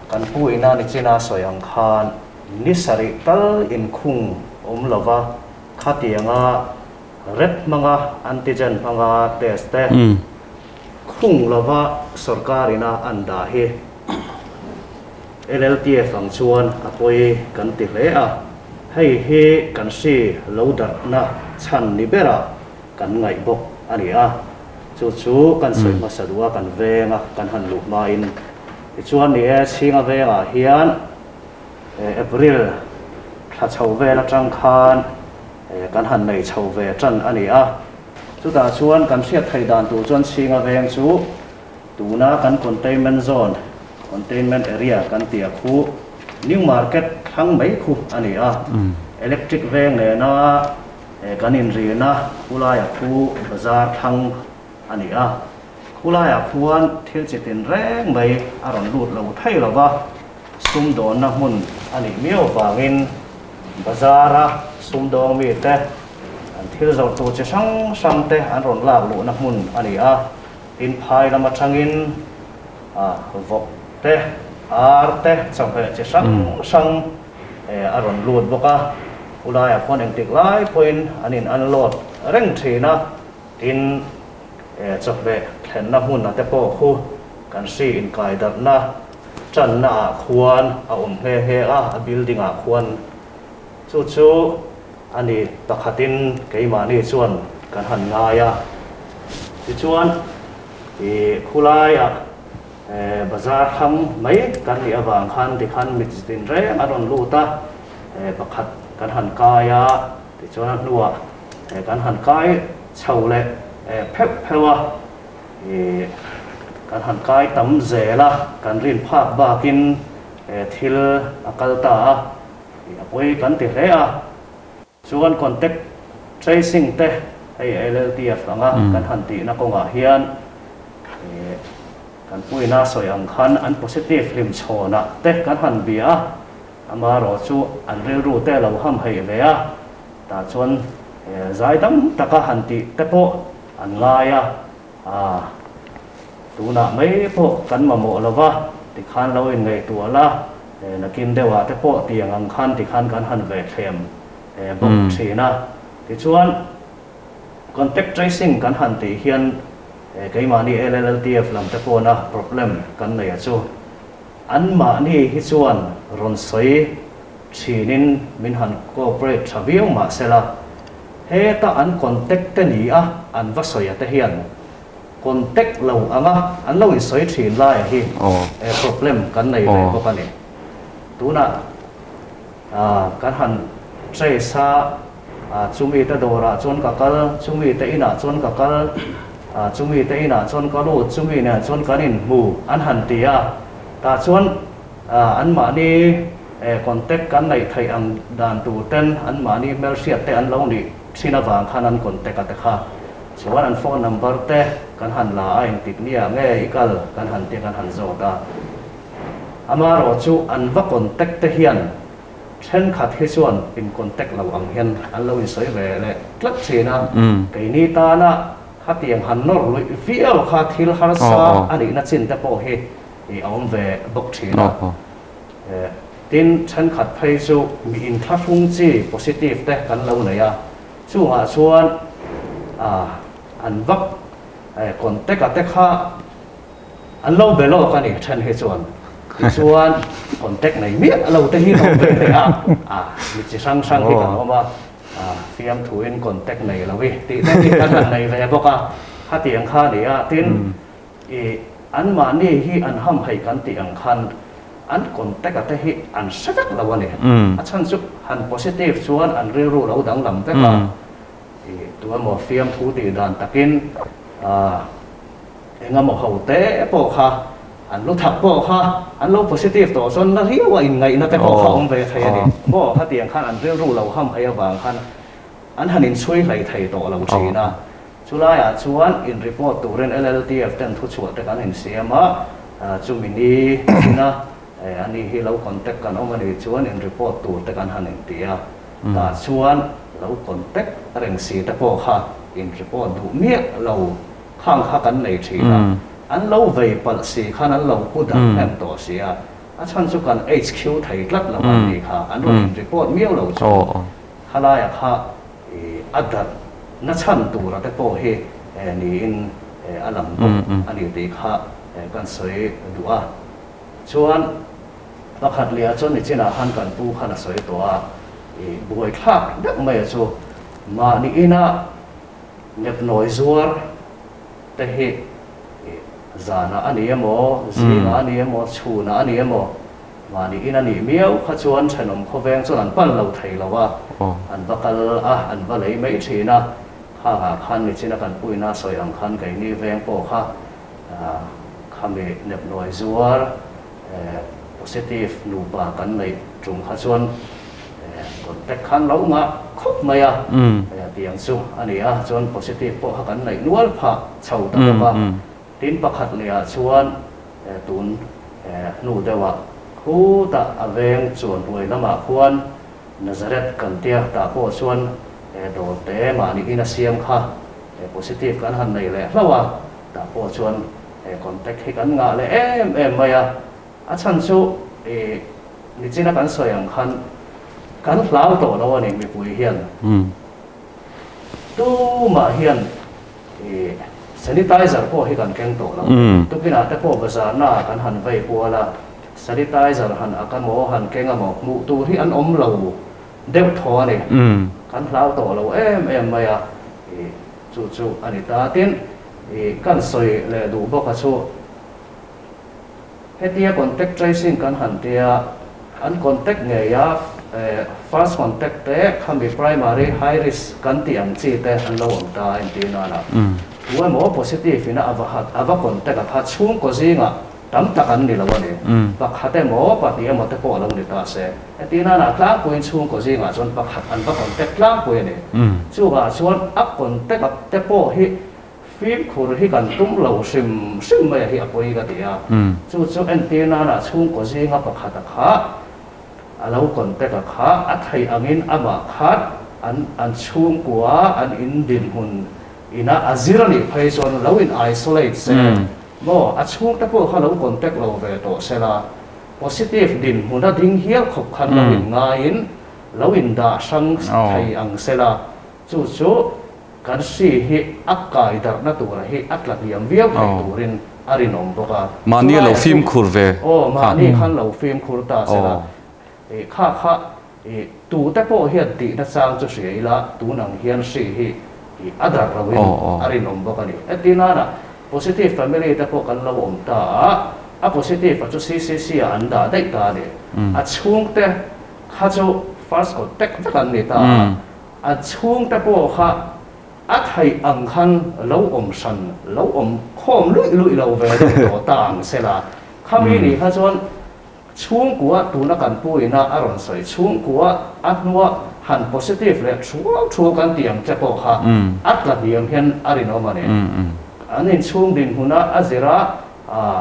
kan pu ina nichina sawi ang khan ni sarih tal inkhung awm lova khatianga ret hmanga antigen hmanga test te khung lova sorkarina an dah hi LLTF ang chuan a pawi kan ti hle a, hei hi kan hri lo darhna chhan ni berah kan ngaih bawk a ni a, chu chu kan sawi hmasa duh a, kan veng a, kan han luh hmain. Tichuan ni e, Chhinga vengah hian April thla chho vel atang khan kan han nei chho ve tan a ni a, chutah chuan kan hriat theih dan tur chuan Chhinga veng chu Tuna kan containment zone, containment area kan tih a khu New Market thlang mai khu a ni a, electric veng nena kan inrina khulaiah khu bazar thlang a ni a, khulaiah khuan thil chi tin reng mai a rawn lut lo thei lo va, sumdawnna hmun a nih miau vangin bazara sumdawng mite an thil zawrh tur chi hrang hrang te an rawn lak luhna hmun a ni a. Tin phai lam atangin vawk te, ar te, chawhmeh chi hrang hrang a rawn lut bawk a. Khulaiah khuan engtik lai pawhin an in unload reng thin a, tin chawhmeh thlenna hmun te pawh khu kan hri inkaidarhna tanna ah khuan a awm nghe nghe a, a building ah khuan chu chu A ni, pakhatin keimahni chuan kan han ngai a. Tichuan, i khulaiah bazar thlang mai kan nih avang khan tikhan mit tin reng an rawn lut a, pakhat kan han kai a, tichuan a hnuah kan han kai chho leh pheuh pheuh a, kan han kai tam zel a, kan rin phak bakin thil a kal ta a, a pawi kan ti hle a. Chuan contact tracing te hei LLTF anga kan han tihna kawngah hian kan puina sawi ang khan an positive hlim chhawnah te kan han bia a, amaherawh chu an rilru te lo ham hei ve a, tah chuan zai dam taka han tih te pawh an ngai a, tunah mai pawh kan mamawh lova tikhan lo inngaihtuah la, nakin deuhah te pawh tiang ang khan tikhan kan han ve thlem bawk thin a. Tichuan contact tracing kan han tih hian keimahni LLLTF lam te pawhna problem kan nei a chu anmahni hi chuan rawn sawi thinin min han cooperate tha viau mahsela heta an contact te ni a an va sawi a te hian contact lo anga an lo in sawi thin lai a hi problem kan nei ve bawk a ni. Tunah kan han trace a, chumi te dawrah chuan ka kal, chumi te inah chuan ka kal, chumi te inah chuan ka lut, chumi nen chuan kan inhmu an han ti a, tah chuan anmahni contact kan neih theih ang dan tur ten anmahni hmelhriat te an lo nih thin avang khan an contact a te kha chuan an phone number te kan han la a, engtik nia nge i kal kan han tia kan han zawt a. Amaherawh chu an va contact te hian thenkhat hi chuan in contact lo ang hian an lo insawi ve leh tlat thin a, keini tana khatiang han nawr luih viau kha thil harsa a nihna chin te pawh hi a awm ve bawk thin a. Tin, thenkhat phei chu mi inthlahrung chi positive te kan lo nei a, chungah chuan an va contact a te kha an lo be lawk a ni then hi chuan tichuan contact nei miah lo te hi an awm ve leh a, mi chi hrang hrang hi kan awm a, fiam thuin contact nei lo hi tih te hi kan han nei ve bawk a, khatiang kha a ni a. Tin, anmahni hi an ham hei kan tih ang khan an contact a te hi an hre vek lo a ni. A chhan chu han positive chuan an rilru lo danglam vek a, tuemaw fiam thu tih dan takin engemaw ho te pawh kha an lu thak pawh kha an lo positive tawh chuan na riau a inngaihna te pawh kha awm ve thei a ni. Maw khatiang khan an rilru lo ham hei avang khan an han inchhui hlei thei tawh lo thin a. Chulaiah chuan in report turin LLTF ten thuchhuah te kan insiam a, chumi ni china ani hi lo contact kan awm a nih chuan in report tur te kan han inti a. Tah chuan lo contact reng si te pawh kha in report duh miah lo khang kha kan nei thin a, an lo vei palh si khan an lo pu darh hnem tawh si a, a chhan chu kan HQ thei tlat lo an nih kha, an rawn in report miau lo chu khalaia kha a darh na chhan tura te pawh hi niin a lang bawk a ni tih kha kan sawi duh a. Chuan pakhat leh ah chuan nichinah khan kan pu khan a sawi tawh a, buaithlak deuh mai a chu mahni inah nepnawi zuar te hi zanah a ni emaw, zingah a ni emaw, chhunah a ni emaw, mahni in a nih miau kha chuan thenawm khawveng chuan an pan lo thei lo a, an va kal a, an va lei mai thin a, khangah khan nichina kan puina sawi ang khan keini veng pawh kha khami nepnawi zuar positive nupa kan neih tum kha chuan contact khan lo ngah khawp mai a, tiang chu a ni a, chuan positive pawh kha kan neih nual phah chho ta bawk a. Tin, pakhat leh ah chuan tun hnu deuhah khutah a veng chuan hnuai lamah khuan Nazareth kan tia tah pawh chuan dawr te mahni in a siam kha positive kan han nei leh hlauh a, tah pawh chuan contact hi kan ngah leh em em mai a. A chhan chu nichina kan sawi ang khan kan hlau tawh lo a ni mipui hian. Tumah hian sanitizer pawh hi kan keng tawh lo. Tukinah te pawh bazar naah kan han vei kual a, sanitizer han ak a maw, han keng a maw, hmuh tur hi an awm lo deuh thaw a ni. Kan hlau tawh lo em em mai a, chu chu a ni ta. Tin, kan sawi leh duh bawk a chu hetia contact tracing kan han tia, an contact ngei a, first contact te khami primary high risk kan tih ang chi te an lo awm ta a entir nana. Tuemaw positive ina ava hat ava contact a kha chhungkaw zingah tam tak an ni lo a ni. Pakhat emaw pahnih emaw te pawh a lo ni ta se. Heti nana tlangpuiin chhungkaw zingah chuan pakhat an va contact tlangpui a ni. Chuvah chuan a contact a te pawh hi fimkhur hi kan tum lo hrim hrim mai a hi a pawi ka ti a. Chu chu entir nana chhungkaw zinga pakhat a kha a lo contact a kha a theih angin amah khan an an chhungkua an in dinhmun Ina a zir a nih phei chuan lo in isolate se maw, a chhungte pawh kha lo contact lo ve tawh se la, positive dinhmun a ding hial khawp khan lo in ngaiin lo in dah hrang thei ang se la, chu chu kan hri hi a kai darhna tura hi a tla hniam viau thei turin a rinawm bawk a. Mahni a lo fimkhur ve khan. Aw, mahni khan lo fimkhur ta se la, kha kha I tute pawh hian tihna chang chu hria ila, tun ang hian hri hi i a darh loin a rinawm bawk a ni. Heti nana positive family te pawh kan lo awm ta a, a positive a chu CCC ah an dah daih ta a ni. A chhungte kha chu first contact vek an ni ta a, a chhungte pawh kha a theih ang khan lo awm hran, lo awm khawm luih luih lo ve deuh tawh ta ang sela, khami nih kha chuan Chhungkua tuna kan pu ina a rawn sawi chhungkua a hnua han positive leh thuau thuau kan tih ang che pawh kha a tla hniam hian a rinawm a ni. An inchhung dinhmuna a zira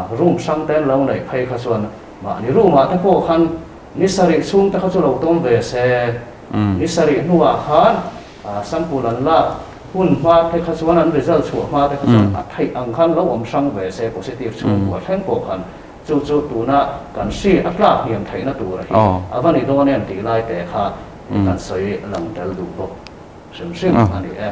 room hrang te an lo neih phei kha chuan mahni room ah te pawh khan ni sarih chhung te kha chu lo tawm ve se, ni sarih hnuah khan sample an lak hun hma te kha chuan an result chhuah hma te kha chuan a theih ang khan lo awm hrang ve se positive chhungkua thleng pawh khan. Chu chu tuna kan hri a tlak hniam theihna tur hi a va ni dawn em tih lai te kha kan sawi lang tel duh bawk hrim hrim a ni e.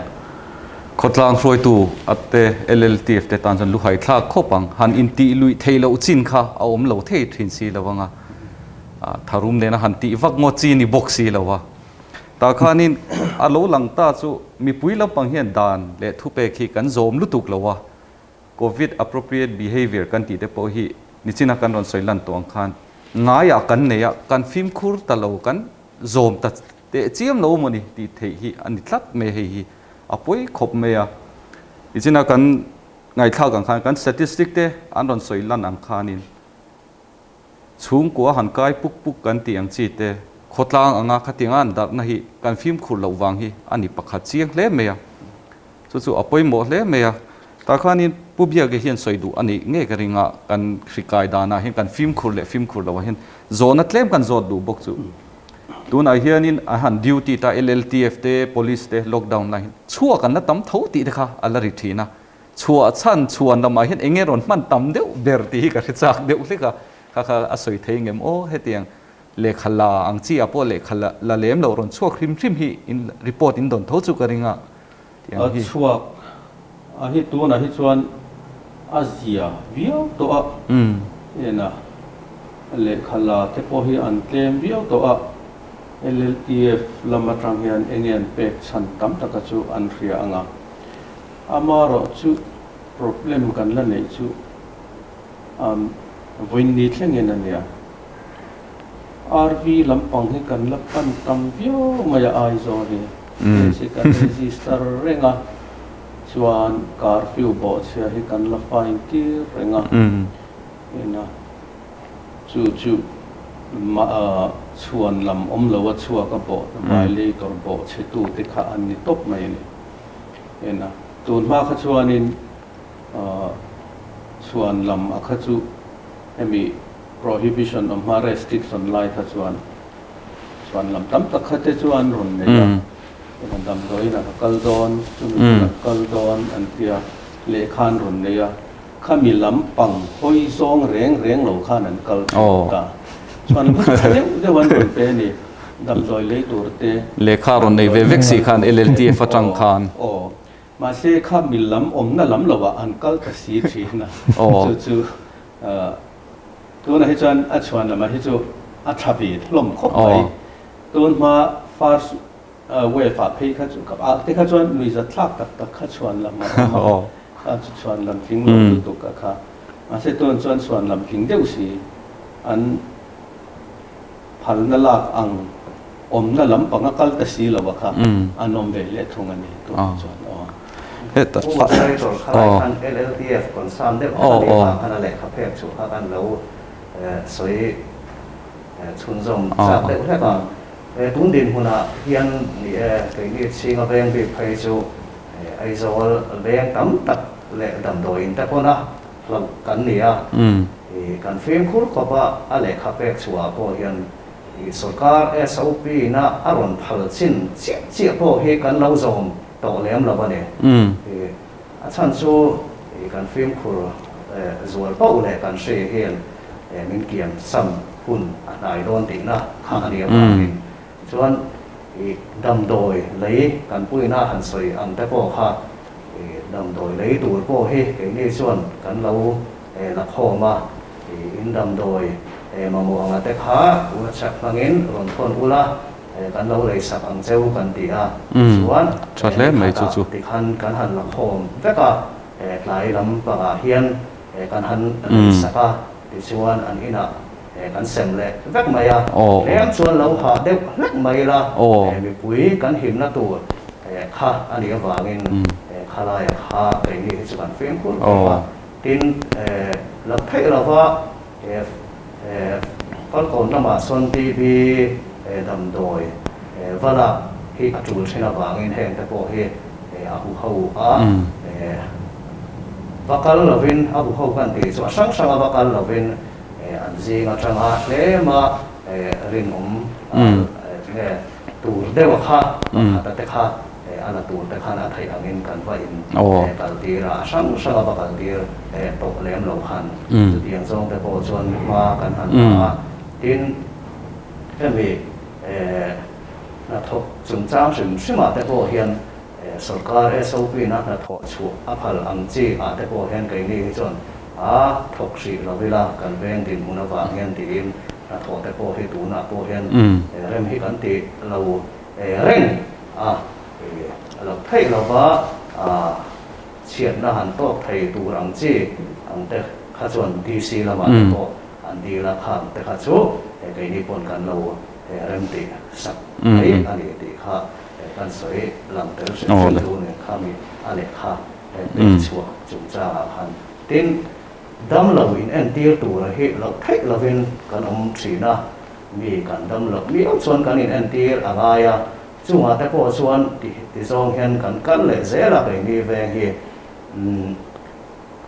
Khawtlang hruaitu ate LLTF te tan chuan luhai thlak khawp ang. Han intih luih theih loh chin kha a awm lo thei thin si lo anga tharum nena han tih vak ngawt chi ni bawk si lo a. Tah khanin a lo lang ta chu mipui lampang hian dan leh thupek hi kan zawm lutuk lo a. Covid appropriate behavior kan tih te pawh hi nichina kan rawn sawi lan tawh ang khan ngaiah kan nei a, kan fimkhur ta lo, kan zawm ta teh chiam lo mawni tih theih hi a ni tlat mai hei hi a pawi khawp mai a. Nichina kan ngaihthlak ang khan kan statistic te an rawn sawi lan ang khanin chhungkua han kai puk puk kan tih ang chi te khawtlang anga khatianga an darhna hi kan fimkhur loh vang hi a ni pakhat chiang hle mai a. Chu chu a pawimawh hle mai a, tah khanin Pu Biaka hian sawi duh a nih ngei ka ring a, kan hri kai danah hian kan fimkhur leh fimkhur loh ah hian zawhna tlem kan zawt duh bawk chu. Tunah hianin a han duty ta LLTF te, Police te lockdown lai hian chhuak an la tam tho tih te kha a la ri thin a, chhuah chhan chhuan lamah hian eng nge rawn hman tam deuh ber tih hi ka hre chak deuh hlek a, kha kha a sawi thei ngem aw hetiang lehkha la ang chi ah pawh lehkha la lem loh rawn chhuak hrim hrim hi in report in dawn tho chu ka ring a. A chhuak a hi tunah hi chuan a zia viau tawh a, ena lehkha la te pawh hi an tlem viau tawh a, LLTF lam atang hian enge an pek chhan tam taka chu an hria ang a, amaherawhchu problem kan la neih chu vawiin thlengin a nia. RV lampang hi kan la pan tam viau mai a Aizawl hi case hi kan register reng a chuan curfew bawhchhia hi kan la fine tir reng a ina chu chu chhuan lam awm lo a chhuak a bawh violator bawhchhe tu te kha an ni tawp mai a ni ina tun hma kha chuanin chhuan lam a kha chu hemi Prohibition awm hma restriction lai kha chuan chuan lam tam tak kha te chuan rawn nei a, emaw damdawiin ah ka kal dawn, chumi hmunah ka kal dawn an tia lehkha an rawn nei a, khami lam pang hawi zawng reng reng lo khan an kal thin ta. Chuan lam kha tha deuh deuh an rawn pe a ni, damdawi lei tur te. Lehkha rawn nei ve vek si khan LLTF atang khan. Aw, mahse khami lam awmna lam lo ah an kal ta si thin a, chu chu Tunah hi chuan a chhuan lamah hi chu a tha ve hlawm khawp mai. Tun hma first wave ah phei kha chu ah te kha chuan nuihza thlak tak tak kha chhuan lam a awm a, kha chu chhuan lam tling lo lutuk a kha. Mahse tun chuan chhuan lam tling deuh si an phalna lak ang awmna lampang a kal ta si lo a kha an awm ve leh thung a ni tunah chuan aw. Heta Pu Moderator khalai khan LLTF concern deuh kha ni vang khan a lehkha phek chu kha kan lo sawi chhunzawm chak deuh hlek a. Tun dinhmunah hian ni e, keini chhinga veng bik phei chu Aizawl veng tam tak leh damdawiin te pawn a hlauh kan ni a. Kan fimkhur khawp a, a lehkha pek chhuah ah pawh hian sorkar SOP na a rawn phal chin chiah chiah pawh hi kan lo zawm tawh lem lo a ni. A chhan chu kan fimkhur zual pauh leh kan hri hian min kiam sam hun a hnai dawn tihna kha a ni avangin chuan damdawi lei kan puina han sawi ang te pawh kha damdawi lei tur pawh hi keini chuan kan lo la khawm a, in damdawi mamawh anga te kha WhatsApp hmangin rawn thawn ula kan lo lei sak ang cheu kan ti a, chuan Tha hle mai chu chu. Tikhan kan han la khawm vek a, tlai lam pangah hian kan han lei sak a, tichuan an inah kan sem leh vek mai a, tlem chuan lo hah deuh hlek mai la, mipui kan himna tur kha a nih avangin khalaia kha keini hi chu kan fimkhur khawp a, tin lo theih lova Falkawn lamah sawn TB damdawi va lak hi a tul thin avangin heng te pawh hi a huho a, va kal lovin a huho kan tih chu a hrang hranga va kal lovin an zing atanga tlema rinawm nge tur deuha kha pakhata te kha a la tur te khan a theih angin kan va in kal tir a, a hrang hrang a va kal tir tawh lem lo khan chutiang zawng te pawh chuan hma kan han la a. Tin, hemi hnathawk chungchang hrim hrimah te pawh hian sorkar SOP na hnathawh chhuah a phal ang chi ah te pawh hian keini hi chuan a thawk hrih lo ila kan veng dinhmun avang hian tiin hnathawh te pawh hi tunah pawh hian rem hi kan ti lo reng a, lo theih lova chhiatna han tawk thei tur ang chi ang te kha chuan DC lamah te pawh an dil a, khang te kha chu keini pawn kan lo rem tih sak mai a ni tih kha kan sawi lang tel hrim hrim tu nen khami a lehkha pek chhuah chungchangah khan tin damlo in entir tura hi loh theih lovin kan awm thin a, mi kan damloh miau chuan kan in entir a ngai a. Chungah te pawh chuan ti ti zawng hian kan kal leh zel a keini veng hi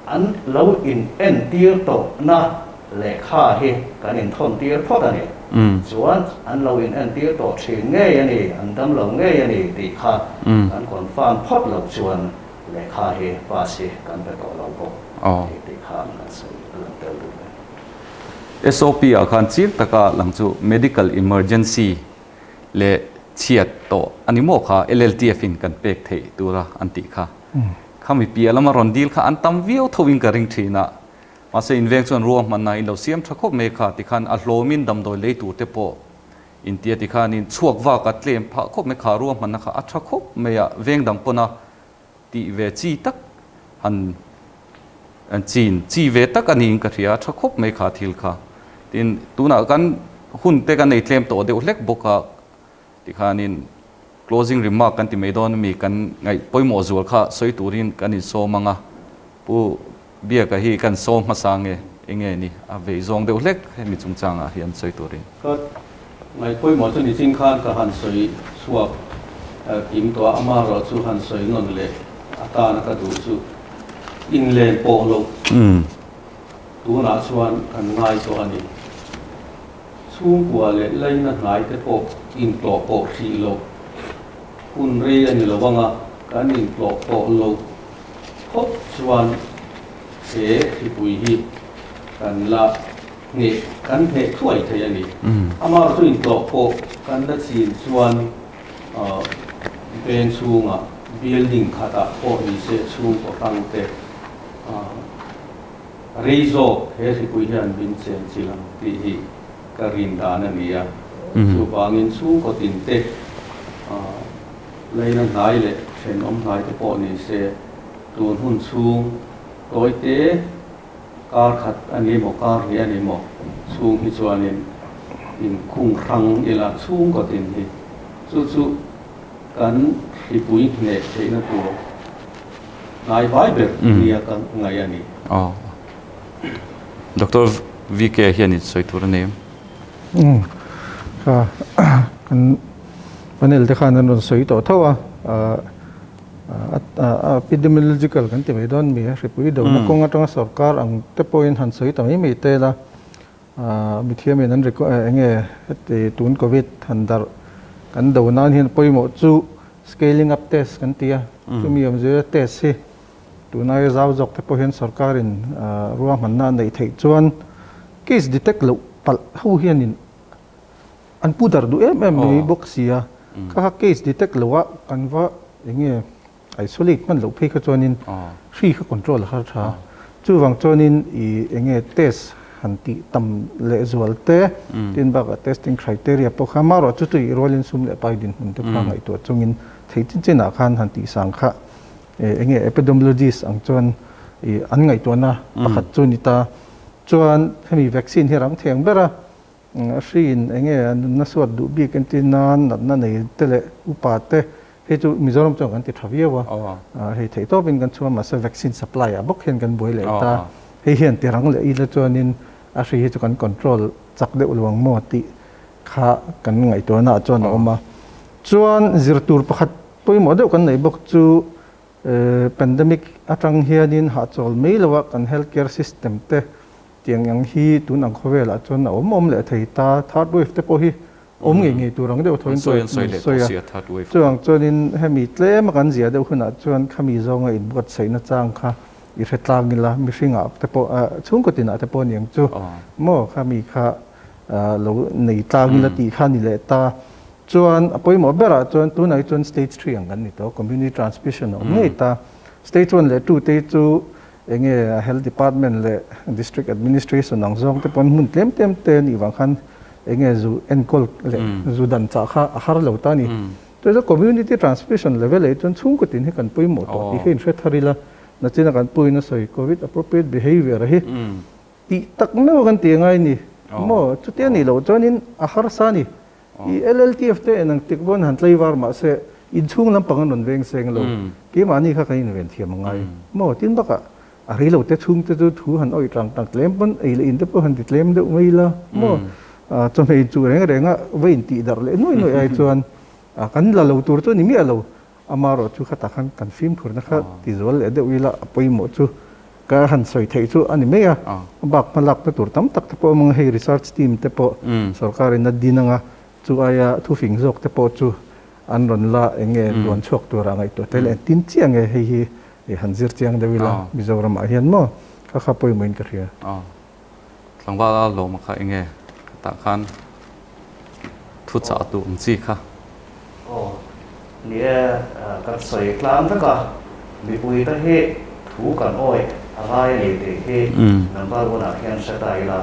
an lo in entir tawhna lehkha hi kan in thawn tir phawt a ni. Chuan an lo in entir tawh thin ngei a ni, an dam lo ngei a ni tih kha kan confirm phawt loh chuan lehkha hi pass hi kan pe tawh lo bawk tih tih kha kan sawi lang tel duh ve. SOP ah khan chir taka lang chu medical emergency leh chhiat tawh a ni maw kha LLTF in kan pek theih tura an tih kha. Khami piah lama rawn dil kha an tam viau tho in ka ring thin a. Mahse inveng chuan ruahmanna in lo siam tha khawp mai kha tikhan a hlawmin damdawi lei tur te pawh intia tikhanin chhuak vak a tlem phah khawp mai kha ruahmanna kha a tha khawp mai a veng dang pawn a tih ve chi tak han an chin chi ve tak a niin ka hria a tha khawp mai kha thil kha. Tin, tunah kan hun te kan ei tlem tawh deuh hlek bawk a, tikhanin closing remark kan ti mai dawn ami kan ngaih pawimawh zual kha sawi turin kan insawm ang a, Pu Biaka hi kan sawm hmasa nge enge ni a vei zawng deuh hlek hemi chungchangah hian sawi turin. Ka ngaih pawimawh chu nichin khan ka han sawi chhuak kim tawh a, amaherawh chu han sawi nawn leh atana ka duh chu inlen pawh loh tunah chuan kan ngai tawh a ni. Chhungkua leh laina hnai te pawh intlawh pawh hrih loh hun rei a ni lo ang a, kan intlawh pawh loh phawt chuan he hripui hi kan la hneh kan hneh thuai thei a ni. Amaherawhchu chu intlawh pawh kan la chin chuan veng chhungah building khatah pawh ni se chhungkaw hrang te rei zawk he hripui hian min chen chilh ang tih hi ka rin dan a ni a. Chuvangin chhungkaw tin te Leina hnai leh thenawm hnai te pawh ni se, tun hun chhung tawi te kar khat a ni maw, kar hnih a ni maw chhung hi chuanin inkhung hrang ila chhungkaw tin hi chu chu kan hripui hneh theihna tur Hnaivai ber nia ka ngaih a ni. Aw. Doctor VK hian in sawi tur a nei em? Umm. Kha kan panel te khan an rawn sawi tawh tho a. Epidemiological kan ti mai dawn mi a, hripui dona kawng atanga sorkar ang te pawhin han sawi ta mai mai tel a. Mithiamin an enge heti tun Covid han darh kan do nan hian pawimawh chu scaling up test kan ti a, chumi awmzia test hi tunai zau zawk te pawh hian sorkarin ruahmanna a neih theih chuan case detect loh palh ho hianin an pu darh duh em em mai bawk si a, kha kha case detect loh a kan va enge isolate hman loh phei kha chuanin hri kha control a har tha. Chuvang chuanin i enge test han tih tam leh zual te, tin bakah testing criteria pawh kha amaherawh chu tui rualin sum leh pai dinhmun te kha ngaihtuah chungin thei chin chinah khan han tih sang kha enge epidemiologist ang chuan i an ngaihtuahna pakhat chu ni ta. Chuan hemi vaccine hi rang theng ber a, A hriin enge a nunna suat duh bik entir nan natna nei te leh upa te hei chu Mizoram chuan kan ti tha viau a, hei theih tawpin kan chhuah mahse vaccine supply ah bawk hian kan buai leh ta, hei hian ti rang leh ila chuanin a hri hi chu kan control chak deuh lo ang maw tih kha kan ngaihtuahna ah chuan a awm a. Chuan zir tur pakhat pawimawh deuh kan neih bawk chu pandemic atang hianin hahchawl mai lo a kan health care system te Tiang ang hi tun ang khawvelah chuan a awm awm leh thei ta, third wave te pawh hi awm ngei ngei tur ang deuh tho in chuan an sawi a. Chuvang chuanin hemi tlem a kan zia deuh hunah chuan khami zawnga inbuatsaihna chang kha i hre tlang ila, mihringah te pawh chhungkaw tinah te pawh aniang chu maw khami kha lo nei tlang ila tih kha ni leh ta. Chuan a pawimawh berah chuan tunah hi chuan stage three ang kan ni tawh, community transmission a awm ngei ta. Stage one leh two te hi chu Enge Health Department leh District Administration ang zawng te pawn hmun tlem tlem te nih vang khan enge zu enkawl leh zu dan chah kha a har lo ta a ni. Chuan chuan Community Transmission level ah hi chuan chhungkaw tin hi kan pawimawh tawh tih hi inhre thar ila, nachina kan puiin a sawi Covid appropriate behaviour hi tih tak meuh kan ti angai a ni maw? Chutia nih loh chuanin a harsa a ni. I LLTF te en ang tik pawn han tlaivar mahse inchhung lampang an rawn veng seng lo. Keimahni kha kan inven thiam a ngai maw? Tin bakah a rei lo te chhung te chu thu han awih tang tang tlem pawn ei leh in te pawh han ti tlem deuh mai ila maw? Chawhmeh inchuh reng reng a va intih darh leh nuai nuai ai chuan kan la lo tur chu a ni miah lo. Amaherawh chu khatah khan kan fimkhurna kha tizual leh deuh ila a pawimawh chu ka han sawi theih chu a ni mai a. A bak hma lakna tur tam tak te pawh awm ang a, hei research team te pawh sorkarin a din ang a, chu aia thufing zawk te pawh chu an rawn la eng nge duan chhuak tura ngaihtuah tel entin chiah nge hei hi han zir chiang deuh ila Mizoramah hian maw kha kha pawimawhin ka hria. Tlangval a lawm kha enge tah khan thu chah duh ang chi kha. Aw ni e, kan sawi tlang vek a, mipui te hi thu kan awih a ngai a ni tih hi number one ah hian hre ta ila,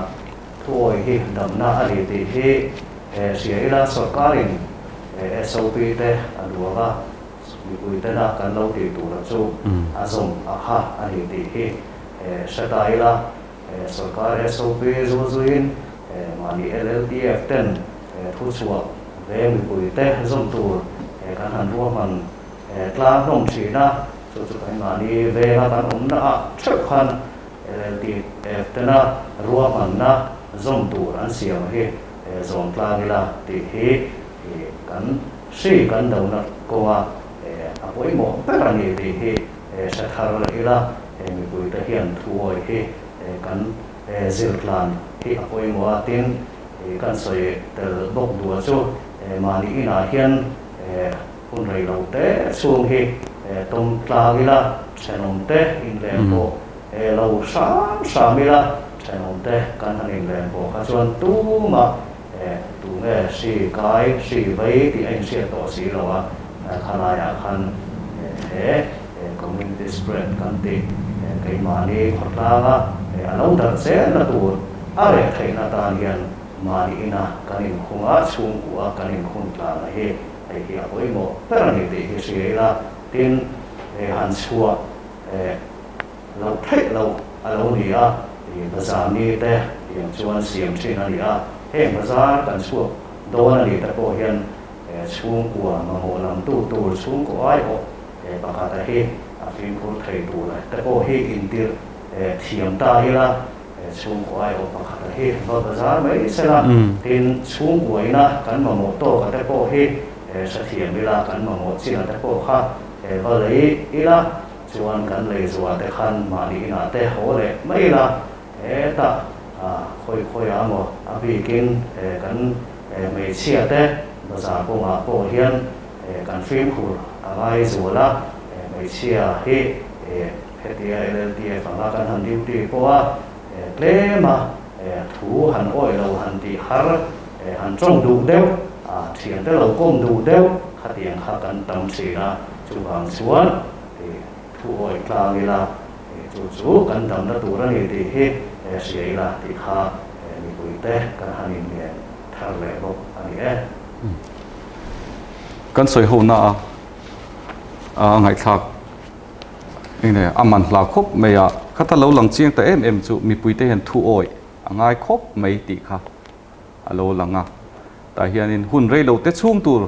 thu awih hi damna a ni tih hi hria ila sorkarin SOP te a duang a, mipui tena kan lo tih tura chu a zawm a kha a ni tih hi hre ta ila. Sorkar SOP zul zuiin mahni LLTF ten thuchhuah veng mipuite zawm tur kan han ruahman tlang hlawm thin a, chu chu kan mahni venga kan awmna ah theuh khan LLTF tena ruahmanna zawm tur an siam hi zawm tlang ila tih hi kan hri kan dona kawnga a pawimawh ber a ni tih hi hre thar ila. He mipuite hian thuawi hi kan zirtlan hi a pawimawh a, tin kan sawi tel bawk duh chu mahni inah hian hun rei lo te chhung hi tawm tlang ila, thenawm te inlem pawh lo hram hram ila, thenawm te kan han inlem pawh kha chuan tumah tunge hri kai hri vei tih a inhriat tawh si lo a, khalaiah khan he. Community spread kan tih keimahni khawtlanga a lo darh zelna tur a reh theihna atan hian mahni ina kan inkhung a, chhungkua kan inkhung tlana hi hei hi a pawimawh ber a ni tih hi hria ila, tin han chhuah loh theih loh a lo ni a, bazar ni te tiang chuan siam thin a ni a, heng bazar kan chhuak dawn a nih te pawh hian chhungkua mamawh lam tu tur chhungkaw aiawh He pakhata hi A fimkhur thei tur te pawh hi intir thiam ta ila, chhungkaw aiawh pakhata hi va bazar mai sela, tin chhungkuaina kan mamawh tawka te pawh hi hrethiam ila, kan mamawh china te pawh kha va lei ila, chuan kan lei zuah te khan mahni inah te haw leh mai ila, hetah khawi khawiah maw a bikin kan hmeichhia te bazar kawngah pawh hian Kan fimkhur a ngai zual a, hmeichhia hi hetia LLTF anga kan han duty pawh a, tlem a thu han awih lo han tih har, han tawng duh deuh, thiante lo kawm duh deuh khatiang kha kan tam thin a, chuvang chuan thu awih tlang ila chu chu kan damna tur a ni tih hi hria ila tih kha mipuite kan han inngen thar leh bawk a ni e. Kan sawi ho na a a ngaihthlak eng nge a man hla khawp mai a, khata lo lang chiang ta em em chu mipui te hian thu awih a ngai khawp mai tih kha a lo lang a, tah hianin hun rei lo te chhung tur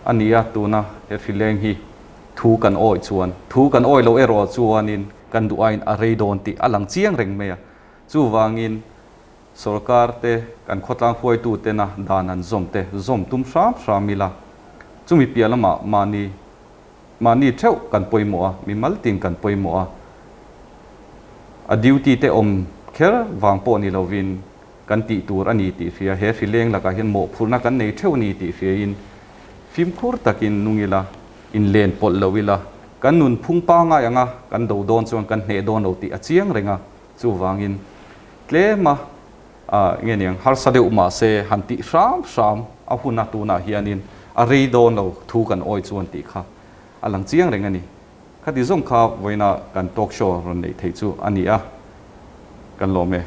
a ni a, tuna he hrileng hi thu kan awih chuan thu kan awih loh erawh chuanin kan duh aiin a rei dawn tih a lang chiang reng mai a, chuvangin Sorkar te, kan khawtlang hruaitu tena dan an zawm te zawm tum hram hram ila, chumi piah lamah mahni mahni theuh kan pawimawh a, mimal tin kan pawimawh a, a duty te awm kher vang pawh ni lovin kan tih tur a ni tih hria, he hrileng lakah hian mawhphurhna kan nei theuh a ni tih hriain fimkhur takin nung ila, inlen pawlh lo ila, kan nunphung pangngai anga kan do dawn chuan kan hneh dawn lo tih a chiang reng a, chuvangin Tlema nge niang harsa deuh mahse han tih hram hram a hun a tunah hianin a rei dawn lo thu kan awi chuan tih kha a lang chiang reng a ni. Khati zawng kha vawiina kan talk show rawn neih theih chu a ni a, kan lawm e.